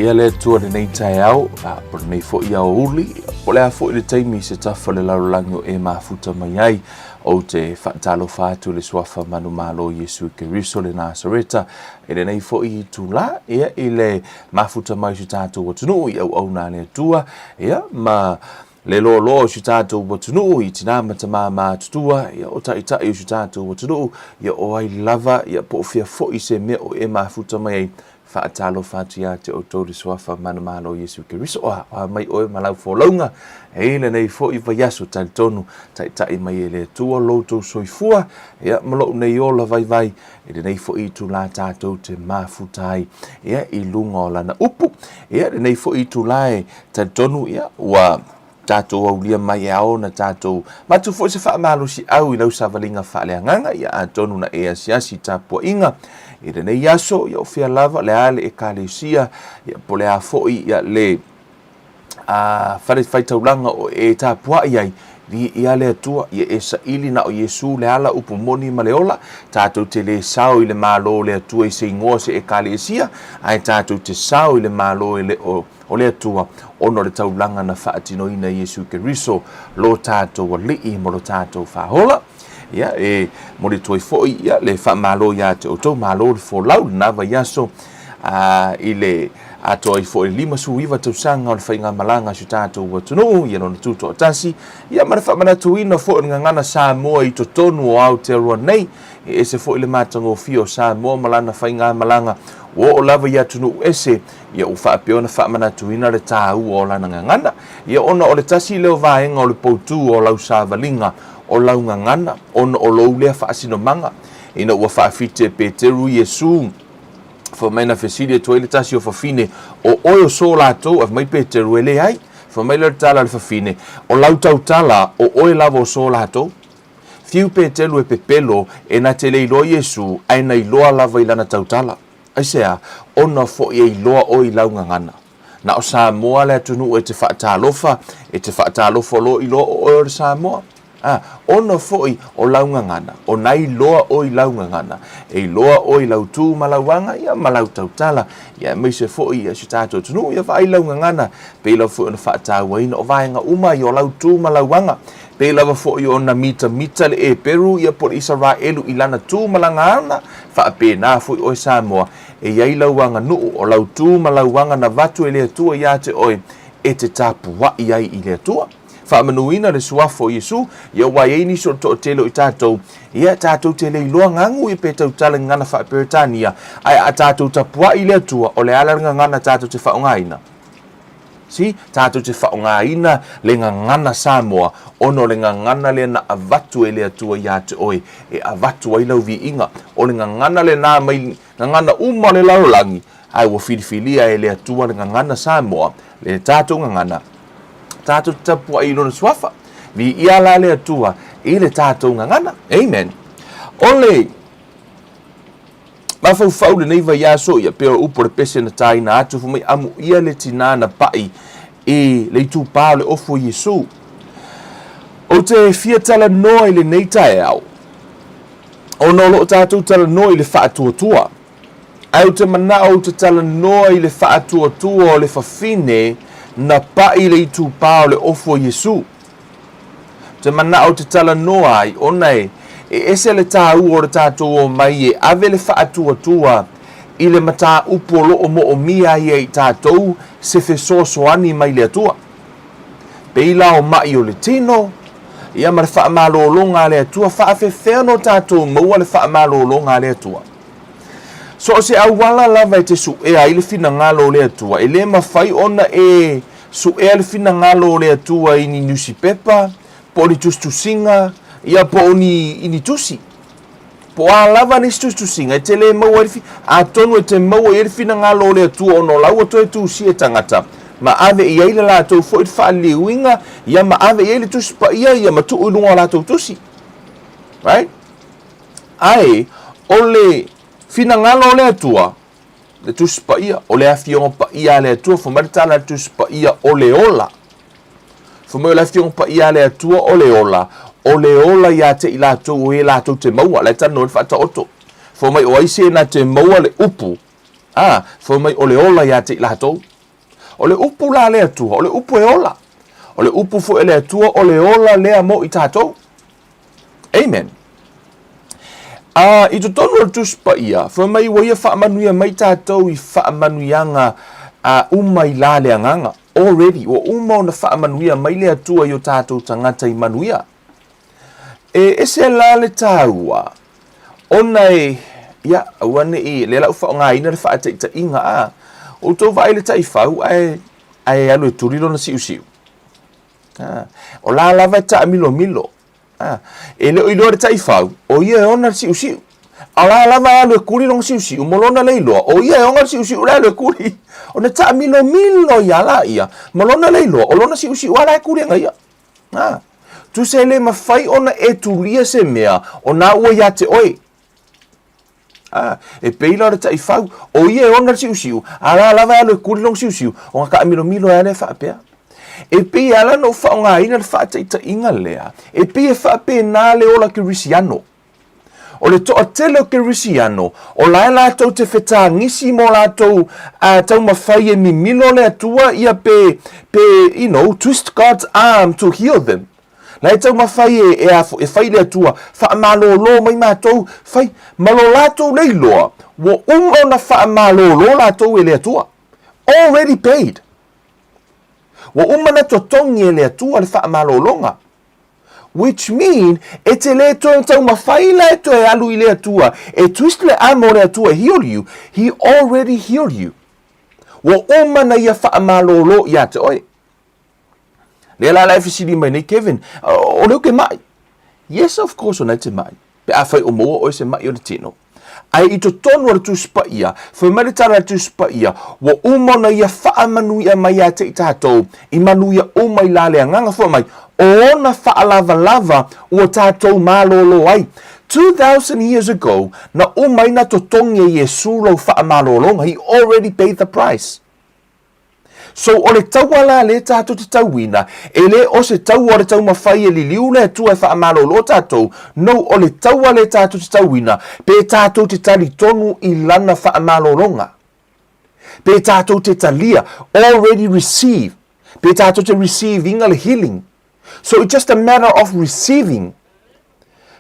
Viia le Atua i lenei taeao, po o lenei foi aoauli, po o le a foi le taimi i se tafa o le lalolagi o e mafuta mai ai. Ou te faatalofa atu i le Suafa manumalo o Iesu Keriso le Nasareta i lenei foi itula, ia, i le mafuta mai o si tatou atunuu i auauna a le Atua, ia, ma le loaloa o si tatou atunuu i tinā ma tamā matutua, ia, o taitai o si tatou atunuu, ia, o ai lava, ia, po o fea foi se mea o e mafuta mai ai. Faatalofa atu ia te outou le Suafa manumalo o Iesu Keriso. O a mai oe ma lau folauga i lenei foi vaiaso, talitonu taitai mai e le Atua lo outou soifua, ia, ma lou nei ola vaivai i lenei foi itula tatou te mafuta ai, ia, i luga o lana upu. Ia, lenei foi itula e talitonu, ia, ua tatou aulia mai e ao ona tatou avatu foi se faamalosiau i lau savaliga faaleagaga, ia, atonu na e asiasi i tapuaiga i lenei aso, ia, o fea lava, le a le ekalesia, ia, po le a foi, ia, le fale faitaulaga o e tapuai ai, viia le Atua, ia e saili na o Iesu le ala, upu moni ma le ola. Tatou te le sao i le Malo o le Atua i se igoa o se ekalesia, ae tatou te sao i le Malo e le o o le Atua, ona o le taulaga na faatinoina e Iesu Keriso, lo tatou Alii ma lo tatou Faaola. Ia, e momoli atu ai foi, ia, le faamalo ia te outou, malo le folau i lena vaiaso, i le atoa ai foi le 59 tausaga o le faigamalaga a si o tatou atunuu, ia lona tutoatasi, ia, ma le faamanatuina foi o le gagana Samoa i totonu o Aotearoa nei. E ese foi le matagofie o Samoa ma lana faigamalaga ua oo lava i atunuu ese, ia ua faapea ona faamanatuina le taua o lana gagana, ia ona o le tasi lea o vaega o le poutū o lau savaliga o lau gagana, ona o lou lea faasinomaga. Ina ua faafite e Peteru Iesu, fai mai na fesili atu ai le tasi o fafine, O oe o so latou? Ae fai mai Peteru, E leai. Fai mai lea o le tala a le fafine, O lau tautala, o oe lava o so latou. Fiu Peteru e pepelo, e na te le iloa Iesu, ae na iloa lava i lana tautala. Aisea? Ona foi e iloa oe i lau gagana. Na o Samoa le atunuu e te faatalofa, e te faatalofa loa iloa o oe o le Samoa. A, ona foi o lau gagana, ona iloa oe i lau gagana, e iloa oe i lau tu ma lau aga, ia, ma lau tautala, ia, aemaise foi ia si o tatou atunuu, ia vaai lau gagana, pei lava foi ona faatauaina o vaega uma ia o lau tu ma lau aga, pei lava foi ona mitamita le Eperu ia po o le Isaraelu i lana tu ma lana aga, faapena foi oe Samoa, e i ai lau aganuu, o lau tu ma lau aga na avatu e le Atua ia te oe, e te tapuai ai i le Atua. Faamanuina le Suafa o Iesu, ia ua i ai nisi o le toatele o i tatou, ia tatou te le iloa gagu ia pe tautala i gagana faa-Peretania, ae a tatou tapuai i le Atua, o le a la le gagana tatou te faaaogaina? See, tatou te faaaogaina le gagana Samoa, ona o le gagana lea na avatu e le Atua ia te oe, e avatu ai lau viiga. O le gagana lena mai gagana uma o le lalolagi, ae ua filifilia e le Atua le gagana Samoa, le tatou gagana, tatou te tapuai i lona suafa. Viia la le Atua i le tatou gagana. Amen. O le mafaufau lenei vaiaso, ia pei o upu o le pese na taina atu, fai mai, amuia le tinā na paʻi i le itupā o le ofu o Iesu. Ou te fia talanoa i lenei taeao, ona o loo tatou talanoa i le faatuatua. Ae ou te manao ou te talanoa i le faatuatua o le fafine na paʻi i le itupā o le ofu o Iesu. Ou te manao ou te talanoa ai, ona e ese le taua o le tatou omai e ave le faatuatua i le mataupu o lo o moomia ai e i tatou se fesoasoani mai le Atua. Pei la o maʻi o le tino, ia ma le faamalologa a le Atua, faafefea ona o tatou maua le faamalologa a le Atua? So o se auala lava e te suea ai le finagalo o le Atua, e le mafai ona e suea le finagalo o le Atua i ni niusipepa, po o ni tusitusiga, ia po o ni, i ni tusi. Po o a lava nisi tusitusiga, e te le maua ai le fi, atonu e te maua i ai le finagalo o le Atua ona o la ua toe tusia e tagata, ma ave i ai le latou foi faaliliuina, ia ma ave i ai le Tusi Paia, ia ma tuu i luga o latou tusi. Right? Ae, o le finagalo o le Atua, le Tusi Paia, o le Afioga Paia a le Atua, fai mai le tala a le Tusi Paia, o le ola. Fai mai o le Afioga Paia a le Atua, o le ola, o le ola ia te i latou o e latou te maua, la e talanoa i le Faataoto. Fai mai o ai se na te maua le upu, a, fai mai o le ola ia te i latou. O le upu la a le Atua, o le upu e ola. O le upu foi a le Atua, o le ola lea mo i tatou. Amen. A, i totonu o le Tusi Paia, fai mai ua ia faamanuia mai tatou i faamanuiaga a, uma i la le agaga. Already, ua uma ona faamanuia mai le Atua i o tatou tagata i manuia. E ese la le taua, ona e, ia, aua ne i, lea la ua faaaogaina le faataitaiga, a, outou vaai i le taifau ae, ae alu e tuli lona siusiu. A, o la lava e taamilomilo. A, e le o iloa le taifau, o ia e ona le siusiu. A o la lava e alu e kuli lona siusiu, ma lona le iloa, o ia e ona le siusiu la e alu e kuli. Ona taamilomilo ia la ia, ma lona le iloa, o lona siusiu lava la e kuli ana ia. A, tusa e le mafai ona e tulia se mea, o na ua ia te oe. A, e pei la o le taifau, o ia e ona le siusiu, a la lava e alu e kuli lona siusiu, ona taamilomilo ai lava lea faapea. E pei e ala ona ou faaaogaina le faataitaiga lea, e pei e faapena le ola kerisiano. O le toatele o kerisiano, o la e latou te fetagisi mo latou taumafai e mimilo le Atua ia pe, pe, you know, twist God's arm to heal them. La e taumafai e, e, a, e fai le Atua, faamalōlō mai matou, fai, ma lo latou le iloa, ua uma ona faamalōlō latou e le Atua. Already paid. Ua uma ona totogi e le Atua le faamalōlōga. Which mean, e te le toe taumafai la e toe alu i le Atua, e twist le arm o le Atua e heal you, He already healed you. Ua uma na ia faamalōlō ia te oe. Lea la la e fesili mai nei Kevin, o lea ou te maʻi. Yes, of course o na e te maʻi. Pe afai o maua oe se maʻi o le tino. Ae i totonu o le Tusi Paia, fai mai le tala a le Tusi Paia, ua uma ona ia faamanuia mai ia te i tatou, i manuia uma i la le Agaga, fai mai, o ona faalavalava ua tatou malōlō ai. 2000 years ago, na uma ai na totogi e Iesu lou faamalōlōga, he already paid the price. So o le taua la lea tatou te tauina, e le o se taua o le taumafai e liliu le Atua e faamalolo tatou, no, o le taua lea tatou te tauina, pe tatou te talitonu i Lana faamalologa. Pe tatou te talia, already receive, pe tatou te receive inga le healing. So it's just a matter of receiving.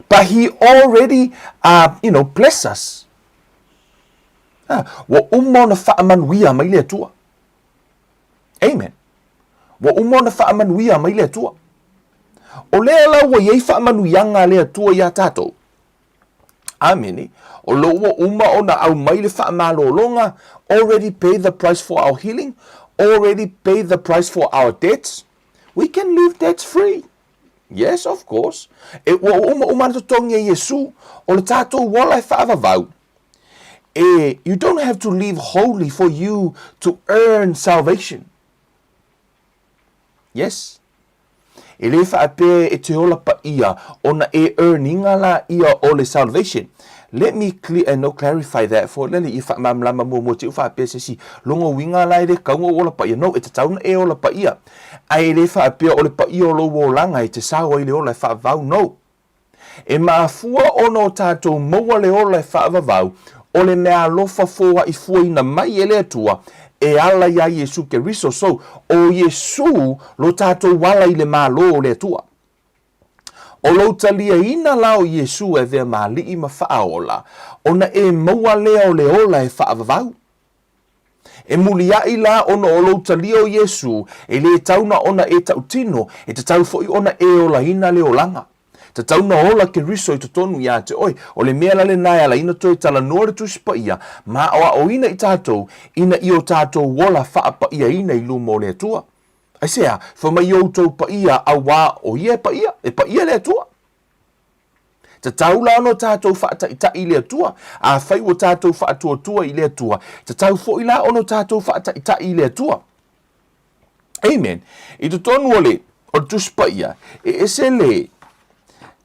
But He already, you know, bless us. A, ua uma ona faamanuia mai le Atua. Amen. Ua uma ona faamanuia mai le Atua. O lea la ua i ai faamanuiaga a le Atua iā tatou. Amene. O lo ua uma ona aumai le faamalologa, already paid the price for our healing, already paid the price for our debts. We can live debts free. Yes, of course. E ua uma uma ana totogi e Iesu, o le tatou ola e faavavau. E, you don't have to live holy for you to earn salvation. Yes. E le faapea e te ola paia ona e earn inga la ia o le salvation. Let me clear, and no clarify that for lele i whaamamlama mua mua te u faapea se si longo winga la e le kaunga o ola paia. No, e tatau na e ola paia. Ae e le faapea o le paia o lou olaga e te sao ai le ola e faavavau. No. E mafua ona o tatou maua le ola e faavavau, o le meaalofa foaifuaina mai e le Atua e ala iā Iesu Keriso. So, o Iesu lo tatou ala i le Malo o le Atua. O lou taliaina la o Iesu e avea ma Alii ma Faaola, ona e maua lea o le ola e faavavau. E muliaʻi la ona o lou talia o Iesū, e lē tau na ona e tautino, e tatau foʻi ona e olaina le olaga. Tatau na ola Keriso i totonu iā te oe. O le mea la lenā e alaina toe talanoa le Tusi Paia ma aʻoaʻoina i tatou ina ia o tatou ola faapaʻiaina i luma o le Atua. Aisea? Fai mai i outou paia auā o ia e paia, e paia le Atua. Tatau la ona tatou faataʻitaʻi i le Atua. Afai ua tatou faatuatua i le Atua, tatau foi la ona tatou faataʻitaʻi i le Atua. Amen. I totonu o le, o le Tusi Paia, e ese le,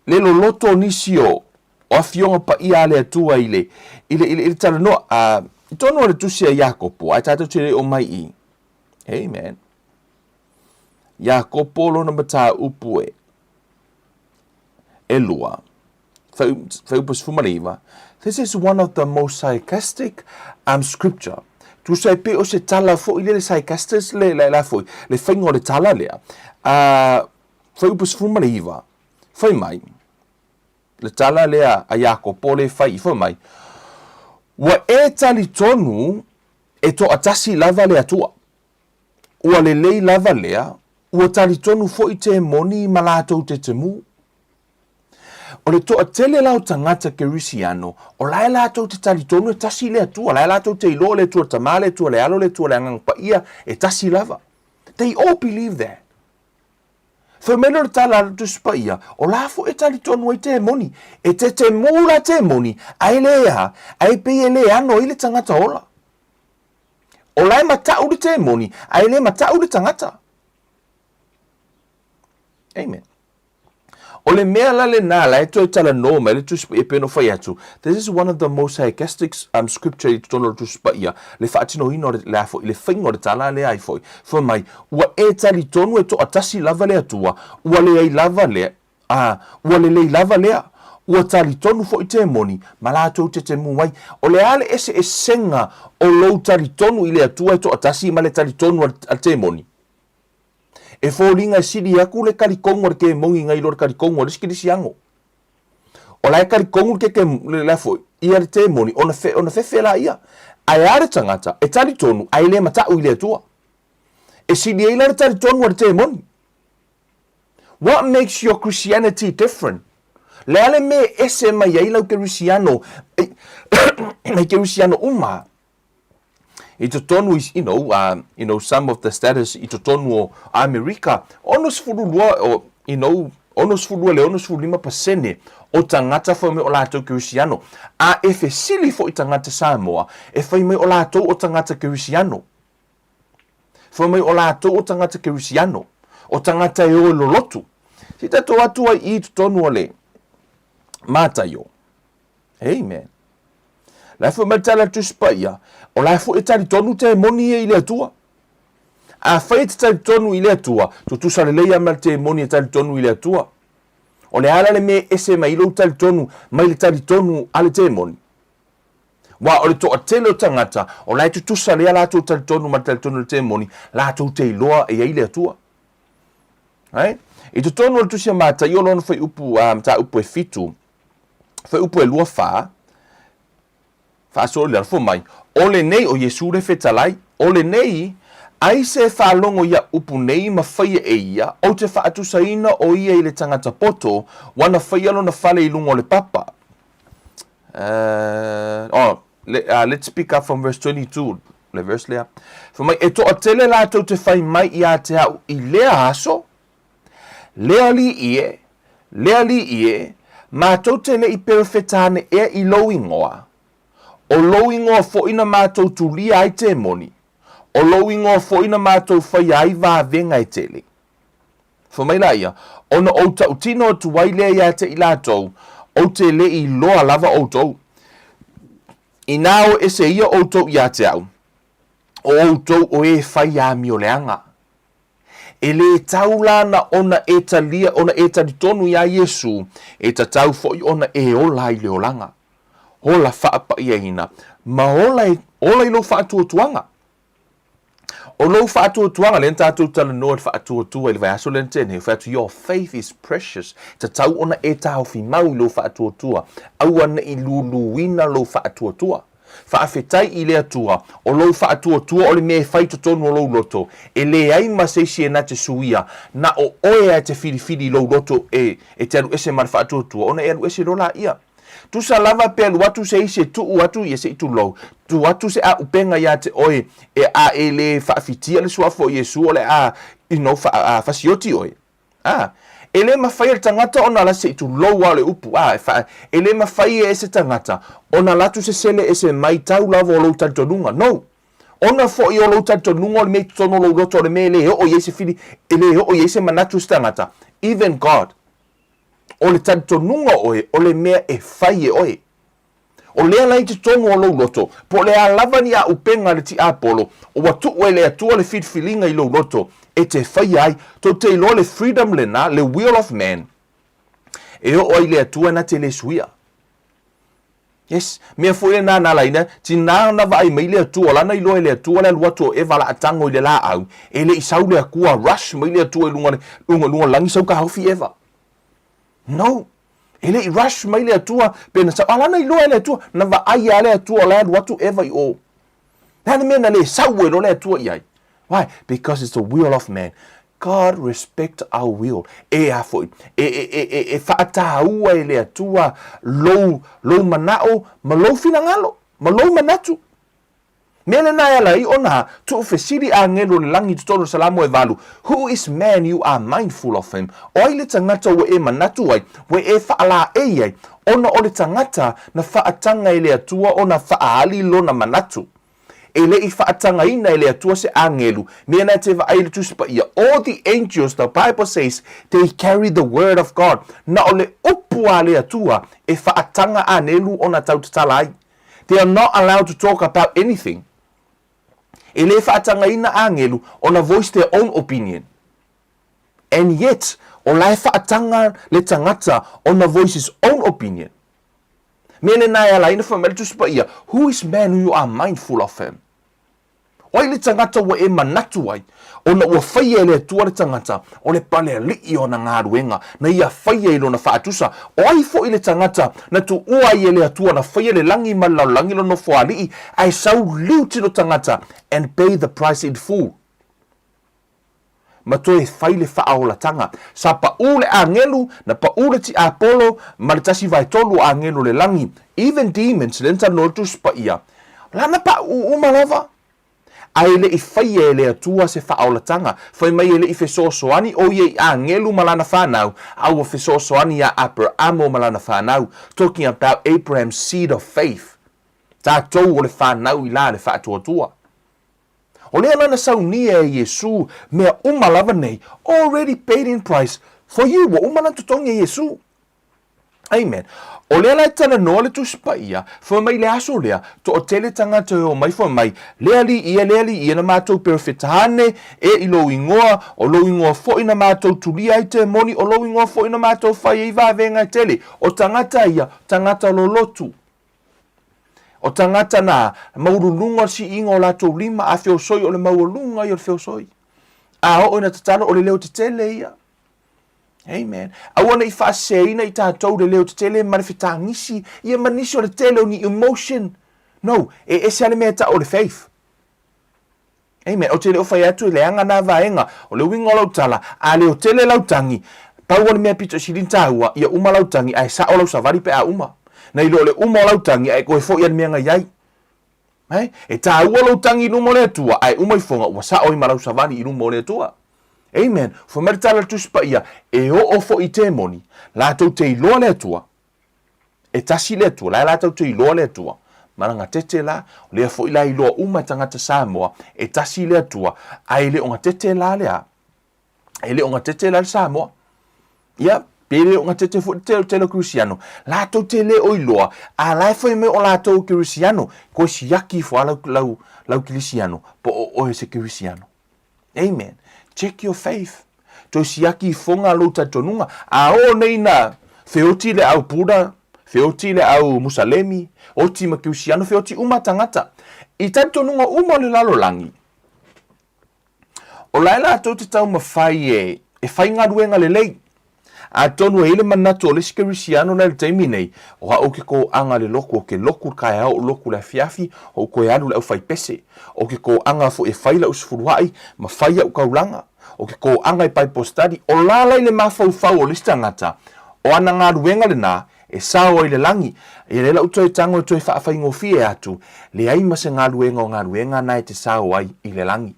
le loloto o nisi o, o afioga paia a le Atua i le, i le, i le, i le talanoa, a, i totonu o le Tusi a Iakopo, ae tatou te le o mai i. Amen. Iakopo lona mataupu e, ʻelua, fuaiupu 19, This is one of the most sarcastic um, scripture. Tusa e pei o se tala foi lea le sarcastic le le la foi le faiga o le tala lea. A fuaiupu 19, fai mai le tala lea a Iakopo le fai fai mai, Ua e talitonu e toatasi lava le Atua. Ua lelei lava lea, ua talitonu foi temoni ma latou tetemu. O le toatele la o tagata Kerisiano, o la e latou te talitonu e tasi le Atua, la e latou te iloa o le Atua le Tama, le Atua le Alo, le Atua le Agaga Paia, e tasi lava. They all believe that. Fai mai lea o le tala a le Tusi Paia, o la foi e talitonu ai temoni. E tetemu la temoni, ae le a, ae pei e le ano ai le tagata ola. O la e matau le temoni, ae le matau le tagata. Amen. O le mea la lena la e toe talanoa mai le Tusi Paia pei ona fai atu, this is one of the most sarcastic um, scripture i totonu o le Tusi Paia, le faatinoina o le, le, foi, le faiga o le tala lea ai foi. Fai mai, ua e talitonu e toatasi lava le Atua, ua leai lava lea, a, ua lelei lava lea, ua talitonu foi temoni, ma latou tetemu ai. O le a le eseesega o lou talitonu i le Atua e toatasi ma le talitonu a le temoni? E foliga e sili aku le kalikogu a le kemogi nai lo le kalikogu a le isi kerisiano. O la e kalikogu le keke le la foi ia le temoni ona fe ona fefe laia. Ae a le tagata e talitonu ae le matau i le Atua. E sili ai la le talitonu a le temoni. What makes your Christianity different? Le a le mea e ese mai ai lau kerisiano mai kerisiano uma I totonu i, you know, you know, some of the status i totonu o Amerika, 62, o, you know, 62 le 65% o tagata fai mai o latou Kerisiano. A e fesili foi tagata Samoa, e fai mai o latou o tagata Kerisiano. Fai mai o latou o tagata Kerisiano, o tagata e o e lolotu. Se i tatou atu ai i totonu o le Mataio. Amen. La e foi mai le tala a le Tusi Paia, o la e foi e talitonu temoni ia i le Atua. Afai e te talitonu i le Atua, tutusa lelei lava ma le temoni e talitonu i le Atua. O le a la le mea e ese mai ai lou talitonu mai le talitonu a le temoni? Aua o le toatele o tagata, o la e tutusa lea latou talitonu ma le talitonu o le temoni, latou te iloa e i ai le Atua. Right? I totonu o le Tusi a Mataio lona fuaiupu, a, mataupu e fitu, Fuaiupu e 24, faasolo i lalo, fai mai, O lenei, o Iesū le fetalai, o lenei, ai se faalogo ia upu nei ma faia e ia, ou te faatusaina o ia i le tagata poto, ua na faia lona fale i luga o le papa. Uh, oh, le, uh, let's pick up from verse 22, le verse lea. Fai mai, e toatele latou te fai mai ia te au i lea aso, Le Alii e, le Alii e, matou te le i perofeta ane ea i lou ingoa? O lou ingoa foi na matou tulia ai temoni, o lou ingoa foi na matou faia ai vavega e tele. Fai mai laia, Ona ou tautino atu ai lea ia te i latou, ou te le i iloa lava outou. Inā o ese ia outou ia te au, o outou o e fai amioleaga. E lē tau la na ona e talia, ona e talitonu iā Iesū, e tatau foʻi ona e ola ai le olaga. Ola faapaiaina, ma ola e, ola i lou faatuatuaga. O lou faatuatuaga, lea na tatou talanoa i le faatuatua i le vaiaso lea na tea nei, fai atu, your faith is precious. Tatau ona e taofi mau i lou faatuatua. Aua ne i luluina lou faatuatua. Faafetai i le Atua, o lou faatuatua o le mea e fai i totonu o lou loto, e leai ma se isi e na te suia, na o oe a e te filifili i lou loto e, e te alu ese ma le faatuatua, ona e alu ese loa laia. Tusa lava pe alu atu se isi e tuu atu ia se i tulou, tuu atu se auupega ia te oe e a e le faafitia le Suafa o Iesu o le a, you know, fa, a, fasioti oe. A, e le mafai e le tagata ona alu atu se i tulou lava o le upu, a, e fa, e le mafai e se tagata ona alu atu sesele ese mai tau lava o lou talitonuga. No! Ona foi o lou talitonuga o le mea i totonu o lou loto o le mea e le oo i ai se fili, e le oo i ai se manatu o se tagata, even God. O le talitonuga o oe, o le mea e fai e oe. O lea la i totonu o lou loto, po o le a lava ni āupega a le tiapolo, ua tuu e le Atua le filifiliga i lou loto e te faia ai. Tou te iloa le freedom lena, le will of man, e oo ai i le Atua na te le suia. Yes, mea foi lena na ala ai na tina na vaai mai le Atua, o lana iloa e le Atua le alu atu o Eva la tago i le laau, e le i sau le Akua, rush mai le Atua i luga le luga luga o le lagi sau kaofi Eva. No. E le i rush mai le Atua pe na sau, a lana iloa e le Atua, na vaai a le Atua o la e alu atu Eva i o. Le a le mea na le sau ai loa le Atua i ai? Why? Because it's the will of man. God respect our will. E a foi, e, e, e, e, e faatāua e le Atua lou, lou manao ma lou finagalo, ma lou manatu. Mea lena e ala ai ona tuufesili agelu o le lagi i totonu o le Salamo e valu, Who is man you are mindful of him? O ai le tagata ua e manatu ai, ua e faalaei ai, ona o le tagata na faataga e le Atua ona faaali lona manatu. E le i faatagaina e le Atua se agelu, mea na te vaai i le Tusi Paia, All the angels, the Bible says, they carry the word of God. Na o le upu a le Atua e faataga anelu ona tautatala ai. They are not allowed to talk about anything. E le faatagaina agelu ona voice their own opinion. And yet, o la e faataga le tagata ona voice his own opinion. Mea lena e ala ai na fai mai le Tusi Paia, Who is man who you are mindful of him? O ai le tagata ua e manatu ai, ona ua faia e le Atua le tagata, o le palealii o ana galuega, na ia faia i lona faatusa? O ai foi le tagata na tuua ai e le Atua na faia le lagi ma le lalolagi lona nofoalii, ae sau liu tino tagata, and pay the price in full? Ma toe fai le faaolatanga. Sa paʻū le agelu, na paʻū le tiapolo, ma le tasi vaetolu o agelu o le lagi. Even demons, lea na talanoa le Tusi Paia, lana paʻū uma lava. A e le i faia e le Atua se faaolatanga. Fai mai e le i fesoasoani ʻo ia i agelu ma lana fanau, a ua fesoasoani iā Aperamo ma lana fanau. Talking about Abraham's seed of faith. Tatou o le fanau i la le faatuatua. O lea la na saunia e Iesū mea uma lava nei, already paid in price for you, ua uma la na totogi e Iesū. Amen. O lea la e talanoa le Tusi Paia, fai mai le aso lea, toatele tagata e omai fai mai, Le Alii ia, le Alii ia, na matou perofetahane e i lou ingoa, o lou ingoa foi na matou tulia ai temoni, o lou ingoa foi na matou fai ai vavega e tele. O tagata ia, tagata lolotu. O tagata na maualuluga o le siiga o latou lima, a feosoi o le maualuga ia o le feosoi. A oo ina tatalo, o le leo tetele ia. Amen. Aua ne i faaseseina i tatou le leo tetele ma le fetagisi, ia ma nisi o le tele o ni emotion. No, e ese lava le mea e tau o le faith. Amen. Ou te le o fai atu e leaga nā vaega. O le uiga o lau tala, a leo tele lau tagi, pau o le mea pito sili ona taua, ia uma lau tagi ae sao lau savali pe a uma. Nai lo le uma o lau tagi ae koe foi a le mea na i ai. Eh? E taua lou tagi i luma o le Atua, ae uma ifoga ua sao ai ma lau savali i luma o le Atua. Amen. Fai mai le tala a le Tusi Paia, e oo foi i temoni, latou te iloa le Atua, E tasi le Atua, la e latou te iloa le Atua. Ma lana tete la, o lea foi la iloa uma e tagata Samoa, e tasi le Atua, a e le o gatete la le a? E le o gatete la le Samoa. Ia, pe le o gatete foi le tele o Kerisiano. Latou te le o iloa, a la e fai mai o latou Kerisiano, koe siaki ifo a lau, lau, lau Kerisiano, po o oe se Kerisiano. Amen. Check your faith. Toe siaki ifoga lou talitonuga. A oo nei na feoti le au Buddha, feoti le au Musalemi, oti ma Kiusiano, feoti uma tagata. I talitonuga uma o le lalolagi, o la e latou te taumafai e, e faigaluega lelei. Atonu e i ai le manatu o le isi Kerisiano la i le taimi nei, o a'u ke kōaga le loku, o ke loku le kaeao o loku le afiafi, o koe alu le aufaipese. O ke kōaga foi e fai la'u sefulua'i ma fai a'u kaulaga. O ke kōaga i Bible study, o la la i le mafaufau o le isi tagata, o ana galuega lena e sao ai le lagi. Ia lea la'u toe tago e toe faafaigofie atu, leai ma se galuega o galuega na e te sao ai i le lagi.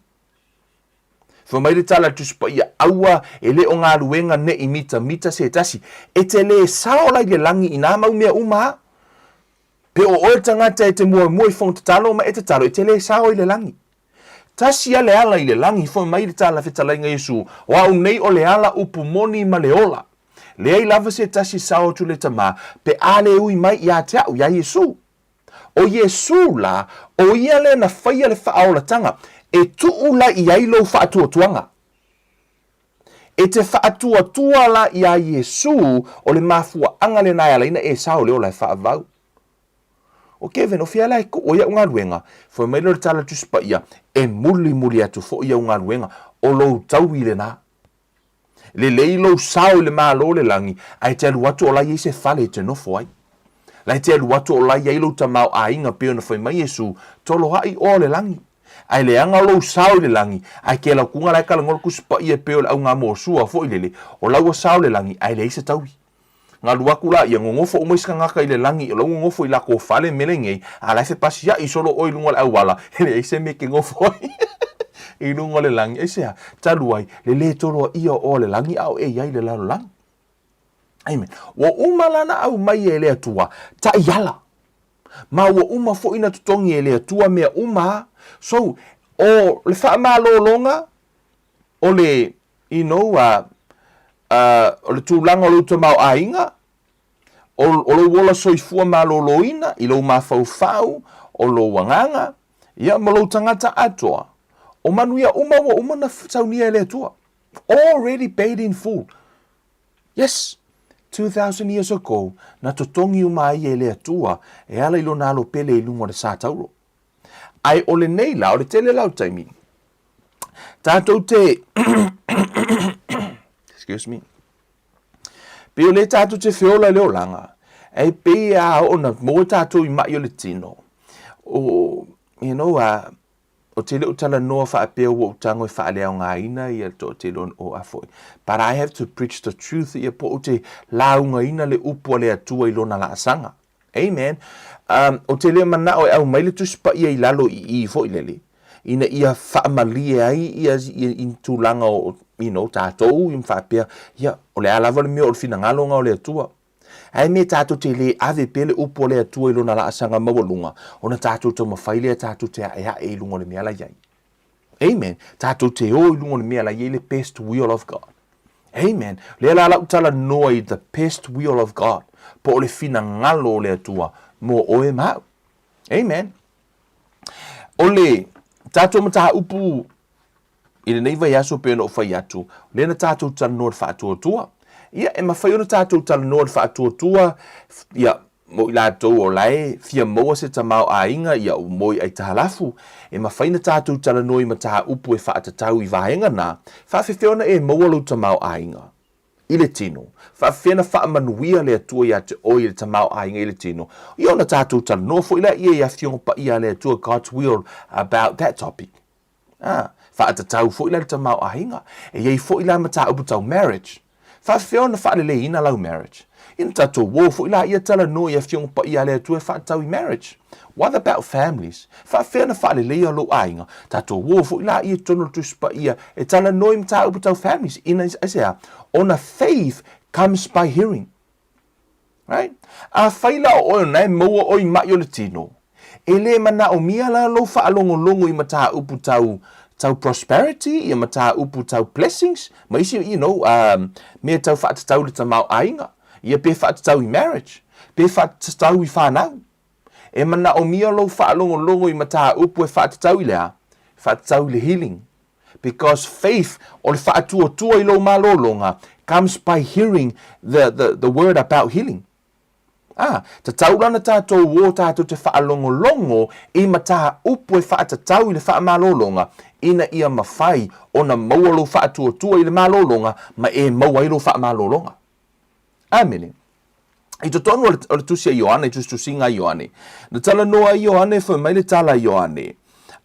Fai mai le tala a le Tusi Paia, Aua e le o galuega ne i mitamita se tasi, e te lē sao la i le lagi i nā mau mea uma a. Pe o oe le tagata e te muamua i fono tatalo ma e tatalo, e te lē sao i le lagi. Tasi a le ala i le lagi, fai mai le tala fetalaiga Iesu, O au nei o le ala upu moni ma le ola. Leai lava se tasi e sao atu le Tamā, pe a le ui mai iā te a'u, iā Iesu. ʻO Iesū lā, ʻo ia lea na faia le faaolatanga, e tuʻu la i ai lou faatuatuaga. E te faatuatua la iā Iesū, o le mafuaaga lena e ala ai na e sao le ola e faavau. O Kevin, o fea la e kuu ai au galuega? Fai mai lea o le tala Tusi Paia, E mulimuli atu foi au galuega, o lou taui lena. Lelei lou sao i le Malo o le lagi, ae te alu atu o la e i ai se fale e te nofo ai. La e te alu atu o la e i ai lou tamaoaiga pei ona fai mai Iesu, Toloai oa o le lagi. Ae leaga lou sao i le lagi, ae ke laukuga la e talanoa le Tusi Paia e pei o le augamoosua foi lele, o la ua sao le lagi, ae leai se taui. Galu atu la ia, nonofo uma isi tagata i le lagi, o la ua nonofo i latou fale me lenei, a la e fepasiaʻi solo oe i luga o le auala, e leai se mea e te nofo ai i luga o le lagi. Aisea? Talu ai, le lē toloaia o oa le lagi a o e i ai i le lalolagi. Amen. Ua uma la na aumai e le Atua taiala. Ma ua uma foi na totogi e le Atua mea uma. So, o le faamalologa, o le, you know, o le tulaga o lou tamaoaiga, o, o lou ola soifua maloloina i lou mafaufau, o lou agaga, ia, ma lou tagata atoa, o manuia uma ua uma na saunia e le Atua. Already paid in full. Yes, 2000 years ago, na totogi uma ai e le Atua e ala i lona alo pele i luga o le sa tauro. Ae o lenei la, o le tele la o taimi, Tātou te excuse me. Pei o lea tātou te wheola i le olaga, e pei a oo na maua tātou i mai o le tino. O, you know, a, o te leo talanoa whaapea ua utago e whaaleaogaina ia to te leo o a foi. But I have to preach the truth ia po o te laungaina le upu a le Atua i lona laasaga. Amen. Um, o te le manao e aumai le Tusi Paia i lalo i i foi lele, ina ia faamalie ai ia, ia i tulaga o, you know, tātou, i faapea, ia, o le a lava le mea o le finagalo nga o le Atua. Ae me tātou te le ave pea le upu a le Atua i lona laasaga maualuga, ona tātou taumafai lea tātou te aeae i luga o le mea la i ai. Amen. Tātou te o i luga o le mea la i ai le best will of God. Amen. Lea la lau talanoa i the best will of God. Po o le finagalo o le Atua mō oe ma au. Amen. O le tātou mataupu i lenei vaiaso pei ona ou fai atu, lea na tātou talanoa i le faatuatua. Ia, e mafai ona tātou talanoa i le faatuatua, ia, Mo i latou o la e fia maua se tamaoaiga ia o moi aitalafu, e mafai na tatou talanoa i mataupu e faatatau i vaega na, faafefea ona e maua lou tamaoaiga i le tino, faafefea na faamanuia le Atua ia te oe i le tamaoaiga i le tino, ia ona tatou talanoa foi laia i Afioga Paia a le Atua God's will about that topic. Ā, faatatau foi la le tamaoaiga. E i ai foi la mataupu tau marriage. Faafefea ona faaleleiina lau marriage? Ina tatou uo foi la ia talanoa i Afioga Paia a le Atua e faatatau i marriage. What about families? Faafefea ona faaleleia lou aiga? Tatou uo foi la ia i totonu o le Tusi Paia e talanoa i mataupu tau families. Ina, aisea? Ona faith comes by hearing. Right? Afai la o oe ona e maua oe i maʻi o le tino, e lē manaʻomia la lou faalogologo i mataupu tau tau prosperity, ia mataupu tau blessings, ma isi, you know, um, mea tau faatatau i le tamaoaiga, ia pe faatatau i marriage, pe faatatau i whanau. E manaʻomia lou faalogologo i mataupu e faatatau i le a? Faatatau i le healing. Because faith, o le faatuatua i lou malologa, comes by hearing the, the, the word about healing. Ah, tatau la ona tātou ō tātou te faalogologo i mataupu e faatatau i le faamalologa, ina ia mafai ona maua lou faatuatua i le malologa ma e maua ai lou faamalologa. Amene. I totonu o le, o le tusi a Ioane, tusitusiga a Ioane, na talanoa ai Ioane, fai mai le tala a Ioane,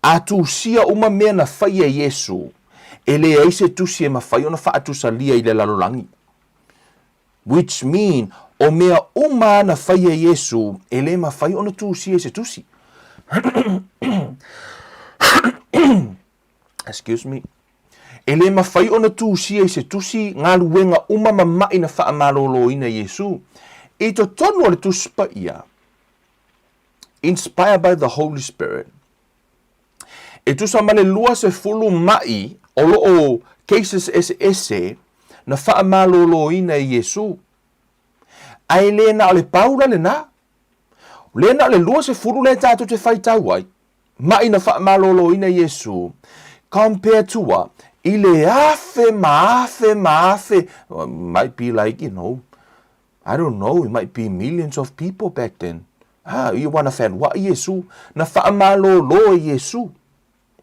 a tusia uma mea na faia e Iesu, e leai se tusi e mafai ona faatusalia i le lalolagi. Which mean, o mea uma na faia e Iesu, e le mafai ona tusia i se tusi. Excuse me. E le mafai ona tusia i se tusi galuega uma ma maʻi na faamaloloina e Iesu. I totonu o le Tusi Paia, inspired by the Holy Spirit, e tusa ma le 20 maʻi o loo cases eseese na faamaloloina e Iesu. Ae le na o le pau la lena. O lea na o le 20 lea tatou te faitau ai. Maʻi na faamaloloina Iesu compare to what? I le afe ma afe ma afe, might be like, you know, I don't know, it might be millions of people back then. A, ia ua na fealuaʻi Iesū, na faamalōlō e Iesū.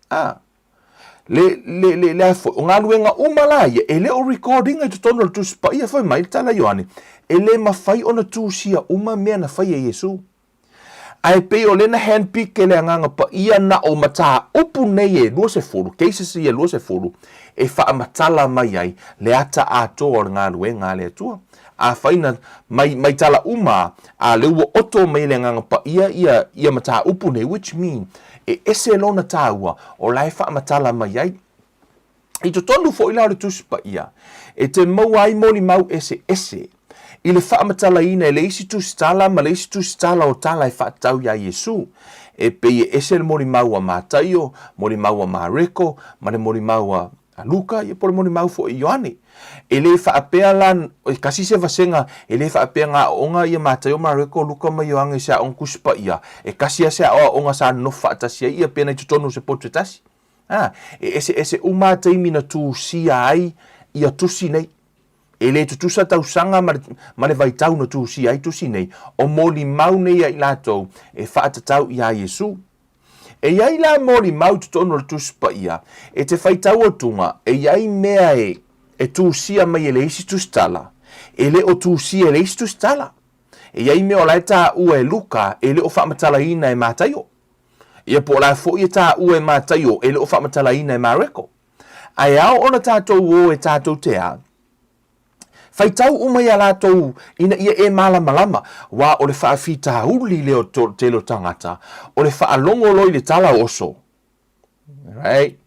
A, le, le, le, le a foi, o galuega uma la ia, e le o record ina i totonu o le Tusi Paia fai mai le tala a Ioane, e le mafai ona tusia uma mea na faia e Iesū. Ae pei o lea na handpick e le Agaga Paia na o mataupu nei e 20, cases ia 20, e faamatala mai ai le ata atoa o le galuega a le Atua. Afai na mai, mai tala uma a, a lea ua oto mai e le Agaga Paia ia, ia mataupu nei, which mean, e ese lona taua o la e faamatala mai ai. I totonu foi la o le Tusi Paia, e te maua ai molimau eseese i le faamatalaina e le isi tusitala ma le isi tusitala o tala e faatatau iā Iesu. E pei e ese le molimau a Mataio, molimau a Mareko, ma le molimau a Luka, ia po o le molimau foi a Ioane. E le faapea la, e kasi se vasega, e le faapea ngā aoaoga ia Mataio, Mareko, Luka ma Ioane i se aoga Tusi Paia, e kasi lava se aoaoga sa nonofo faatasi ai ia pena i totonu o se potu e tasi. Ā, e eseese uma a taimi na tusia ai ia tusi nei. E le tutusa tausaga ma le, ma le vaitau na tusia ai tusi nei, o molimau nei a i latou e faatatau iā Iesu. E i ai la molimau i totonu o le Tusi Paia, e te faitau atuga, e i ai mea e, e tusia mai e le isi tusitala, e le o tusia e le isi tusitala. E i ai mea o la e taua e Luka e le o faamatalaina e Mataio. Ia po o la foi e taua e Mataio e le o faamatalaina e Mareko. Ae ao ona tatou o e tatou te a, faitau uma iā latou ina ia e malamalama, aua o le faafitauli lea o le tele o tagata, o le faalogo loa i le tala oso. Right?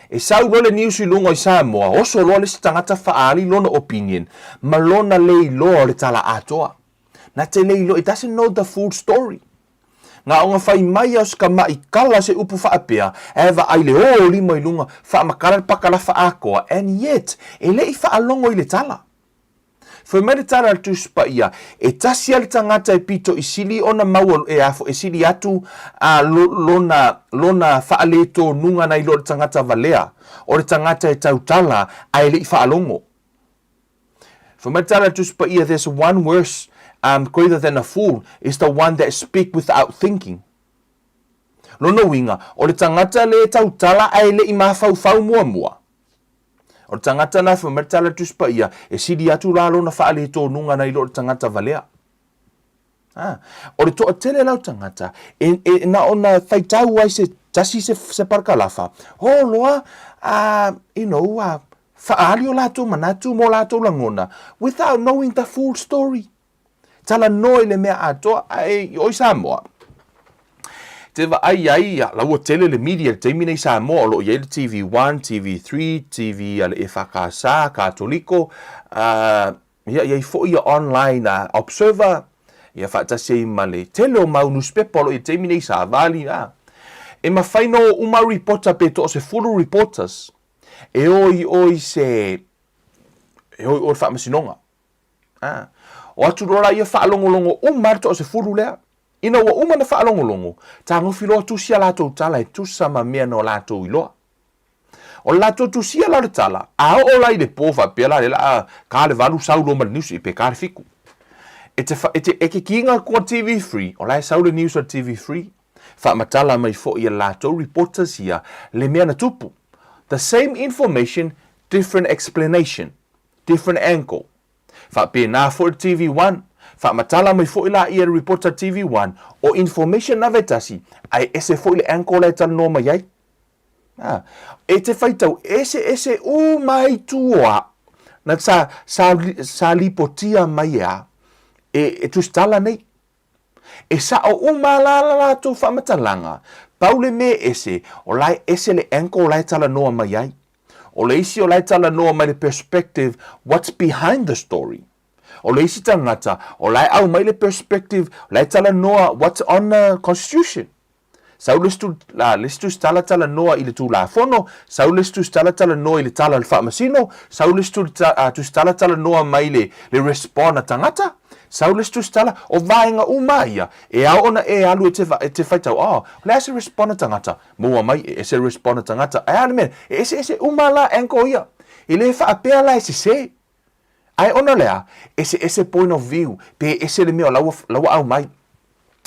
E sau loa le news i luga i Samoa, oso loa le isi tagata faaali lona opinion ma lona le iloa o le tala atoa. Na te le iloa, it doesn't know the full story. Nga ona fai mai a o se kamaʻi kala se upu faapea, ae vaai le o lima i luga, faamakala le pakalafa atoa, and yet, e le i faalogo i le tala. Fai mai le tala a le Tusi Paia, e tasi a le tagata e pito i sili ona maua e a e sili atu a lo, lona, lona faaletonuga nai lo le tagata valea, o le tagata e tautala ae le i faalogo. Fai mai le tala a le Tusi Paia, there's one worse um, greater than a fool is the one that speak without thinking. Lona uiga, o le tagata le tautala ae le i mafaufau muamua. O le tagata na, fai mai le tala a le Tusi Paia, e sili atu la lona faaletonuga nai lo le tagata valea. Ah, o le toatele la o tagata, e, e, na ona faitau ai se tasi se, se parakalafa, ho loa, uh, you know, uh, faaali o latou manatu mo latou lagona, without knowing the full story. Talanoa i le mea atoa, ae i oi Samoa, te vaai ai, la ua tele le media i le taimi nei i Samoa, o lo o i ai le TV1, TV3, TV a le EFKS, Katoliko, uh, ia, i ai foi ia online uh, Observer, ia faatasi ai ma le tele o mau newspaper o lo o i le taimi nei Savali, a. E mafai no uma reporter pe toasefulu reporters e o i o i se e o i o le faamasinoga. A. O atu loa la ia faalogologo uma le toasefulu lea. Ina ua uma na faalogologo, tagofi loa tusi a latou tala e tusa ma mea na o latou iloa. O le latou tusia la o le tala, a oo la i le po faapea la lea la a ka le valu sau loa ma le news pe ka le fiku. E te, e te, e ke kiga atu a TV3, o la e sau le news a le TV3, faamatala mai foi e latou reporters ia le mea na tupu. The same information, different explanation, different angle. Faapena foi le TV One, faamatala mai foi laia e le reporter TV One o information na vetasi, ae ese foi le angle la e talanoa mai ai. A, e te faitau eseese uma ai itu o a, na sa, sa, sa lipotia mai e a, e, e tusitala nei. E sao uma la la latou faamatalaga, pau le mea ese, o la e ese le angle la e talanoa mai ai. O le isi o la e talanoa mai le perspective what's behind the story. O le isi tagata, o la e aumai le perspective, la e talanoa what's on the constitution. Sau le isi le isi tusitala talanoa i le Tulafono, sau le isi tusitala talanoa i le tala a le Faamasino, sau le isi tusitala talanoa mai le le respond a tagata, sau le isi tusitala, o vaega uma ia, e ao ona e alu e te e te faitau, oh, o le a se respond a tagata? Maua mai, e ese le respond a tagata, ae a le mea, e eseese uma la angle ia. E le faapea la e sese. Ae ona o le a? Eseese point of view, pe ese le mea o la ua, la ua aumai.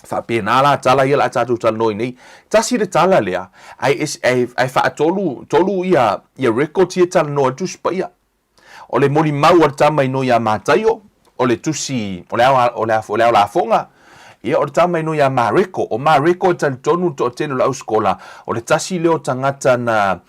Faapena la tala ia la tatou talanoa nei. Tasi le tala lea, ai ai faatolu tolu ia ia records ia talanoa Tusi Paia. O le molimau a le tama ino ia Mataio, o le tusi o le ao o le o le ao lafoga, ia o le tama ino ia Mareko. O Mareko e talitonu le toatele o le ausikola, o le tasi lea o tagata na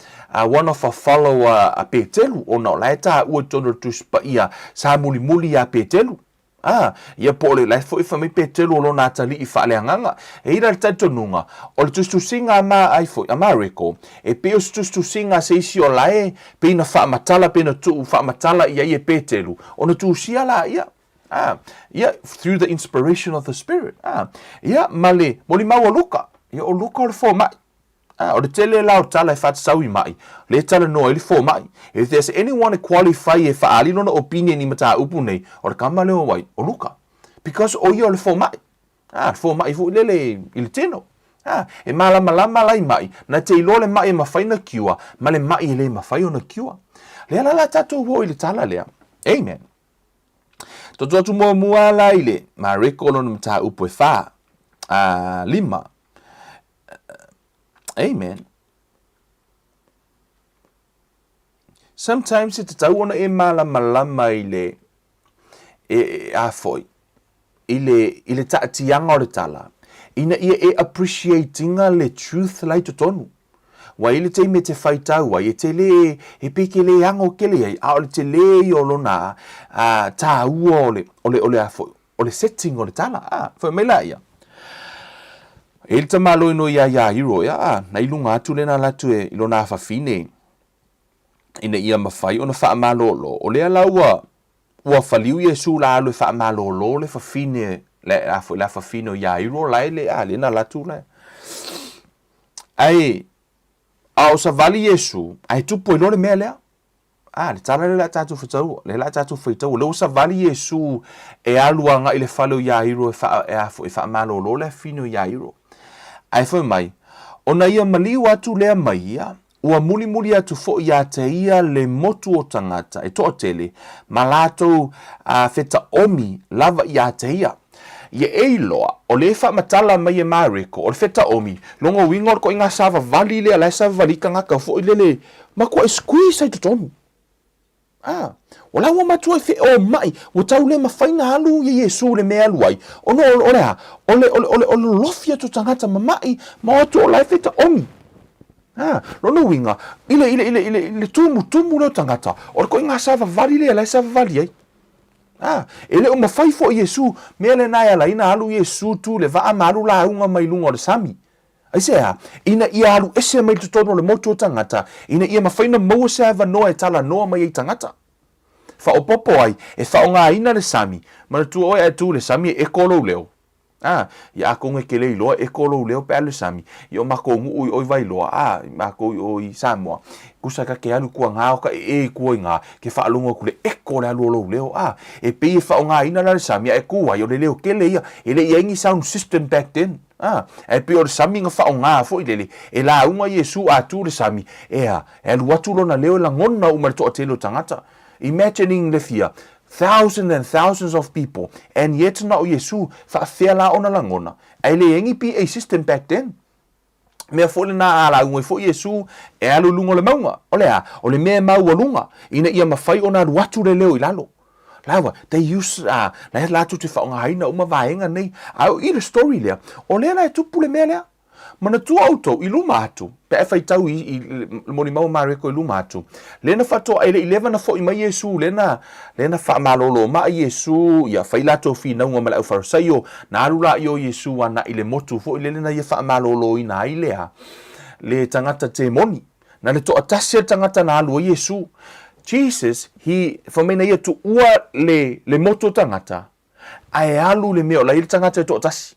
one of a follower a Petelu, ona o la e taua i totonu o le Tusi Paia sa mulimuli ia Petelu. Ā, ia po o le la e foi fai mai Peteru o lona atalii faaleagaga. E i la le talitonuga, o le tusitusiga a ma ai foi, a Mareko, e pei o se tusitusiga a se isi o la e pei na faamatala pe na tuu faamatala i ai e Peteru, ona tusia laia. Ā, ia, through the inspiration of the Spirit. Ā, ia, ma le molimau o Luka. Ia, o Luka o le fomai. A, o le tele la o tala e faatatau i maʻi, lea e talanoa ai le fomai. If there's anyone e qualify e faaali lona opinion i mataupu nei, o le kama lea o ai? O Luka. Because o ia o le fomai. A, le fomai foi lele i le tino. A, e malamalama la i maʻi, na te iloa le maʻi e mafai ona cure, ma le maʻi e le mafai ona cure. Lea la la tatou o i le tala lea. Amen. Toto atu muamua la i le Mareko lona mataupu e whā, a, lima. Amen. Sometimes e tatau ona e malamalama i le e, e a foi i le i le taatiaga o le tala ina ia e appreciate-inga le truth la i totonu. Ua i le taimi e te faitau ai, e te le, e pei ke le ango kele ai, a o le tele ia o lona a, tāua o le, o le, o le a foi, o le setting o le tala, a, foi mai la ia. E le tamāloi no ia Iairo, ia, a, na i lunga atu lena ala atu e i lona afafine, ina ia mawhai ona whaamalolo. O lea la ua, ua whaliu Iesu la alu e whaamalolo le fafine, le, a foi le afafine o Iairo la e le, a, lena ala atu la. Ai, a o savali Iesu, ai tupu ai loa le mea lea. A, le tala lea o le a tatou faitaua, lea o le a tatou faitaua, lea ua savali Iesu e alu agai i le fale o Iairo e faa, e a foi, e faamalolo le afine o Iairo. Ae fai mai, ona ia maliu atu lea mai ia, ua mulimuli atu foi ia te ia le motu o tagata e toatele ma latou a, fetaomi lava ia te ia. Ia e iloa, o lea e faamatala mai e Mareko, o le fetaomi, lona uiga o le koiga savavali lea la e savavali i tagata foi lele, matua e squeeze ai totonu. A, o la ua matua e feomai, ua tau le mafai na alu ia Iesu i le mea e alu ai, ona o le a? O le, o le, o le, o le lolofi atu o tagata mama'i, ma o atu o la e fetaomi. A, lona uiga, i le, i le, i le, i le, i le tumutumu lea o tagata, o le koiga savavali lea la e savavali ai. A, e le o mafai foi Iesu, mea lena e ala ai na alu Iesu tu le vaa ma alu lauga mai luga o le sami. Aisea? Ina ia alu ese mai totonu o le motu o tagata, ina ia mafai na maua se avanoa e talanoa mai ai tagata. Faaopoopo ai, e faaaogaina le sami, manatua oe ae tu le sami e eko lou leo. A, ia atonu e te le iloa e eko lou leo pe a alu le sami, ia o matou nuu i o i Vailoa, a, i matou i o i Samoa, tusa ta te alu i tua gā o ka ee i tua i gā, ke faalogo atu le eko o le alu o lou leo, a, e pei e faaaogaina la le sami ae tu ai, o le leo tele ia, e le i ai ni sound system back then, a, ae pei o le sami na faaaoga foi lele, e lauga Iesu a tu le sami, ea, e alu atu lona leo e lagona uma e le toatele o tagata. Imagining le fia, thousands and thousands of people, and yet na o Iesu, faafefea la ona lagona? Ae leai ni PA system back then. Mea foi lena a lauga ai foi Iesu e alu i luga o le mauga. O le a? O le mea e maualuga, ina ia mafai ona alu atu le leo i lalo. Laua, they use, uh, la latou te faaaogaina uma vaega nei. A o i le story lea, o lea la e tupu le mea lea. Manatua outou i luma atu, pe a e faitau i, i le molimau a Mareko i luma atu, lea na faatoa, e le i leva na foi mai Iesu, lea na, lea na faamalolo mai Iesu, ia fai latou finauga ma le aufarasaio, na alu laia o Iesu anaʻi le motu foi lele na ia faamaloloina ai lea, le tagata temoni. Na le toatasi a le tagata na alu ai Iesu. Jesus, he, fai mai na ia tuua le, le motu o tagata, ae alu le mea o la i le tagata e toatasi.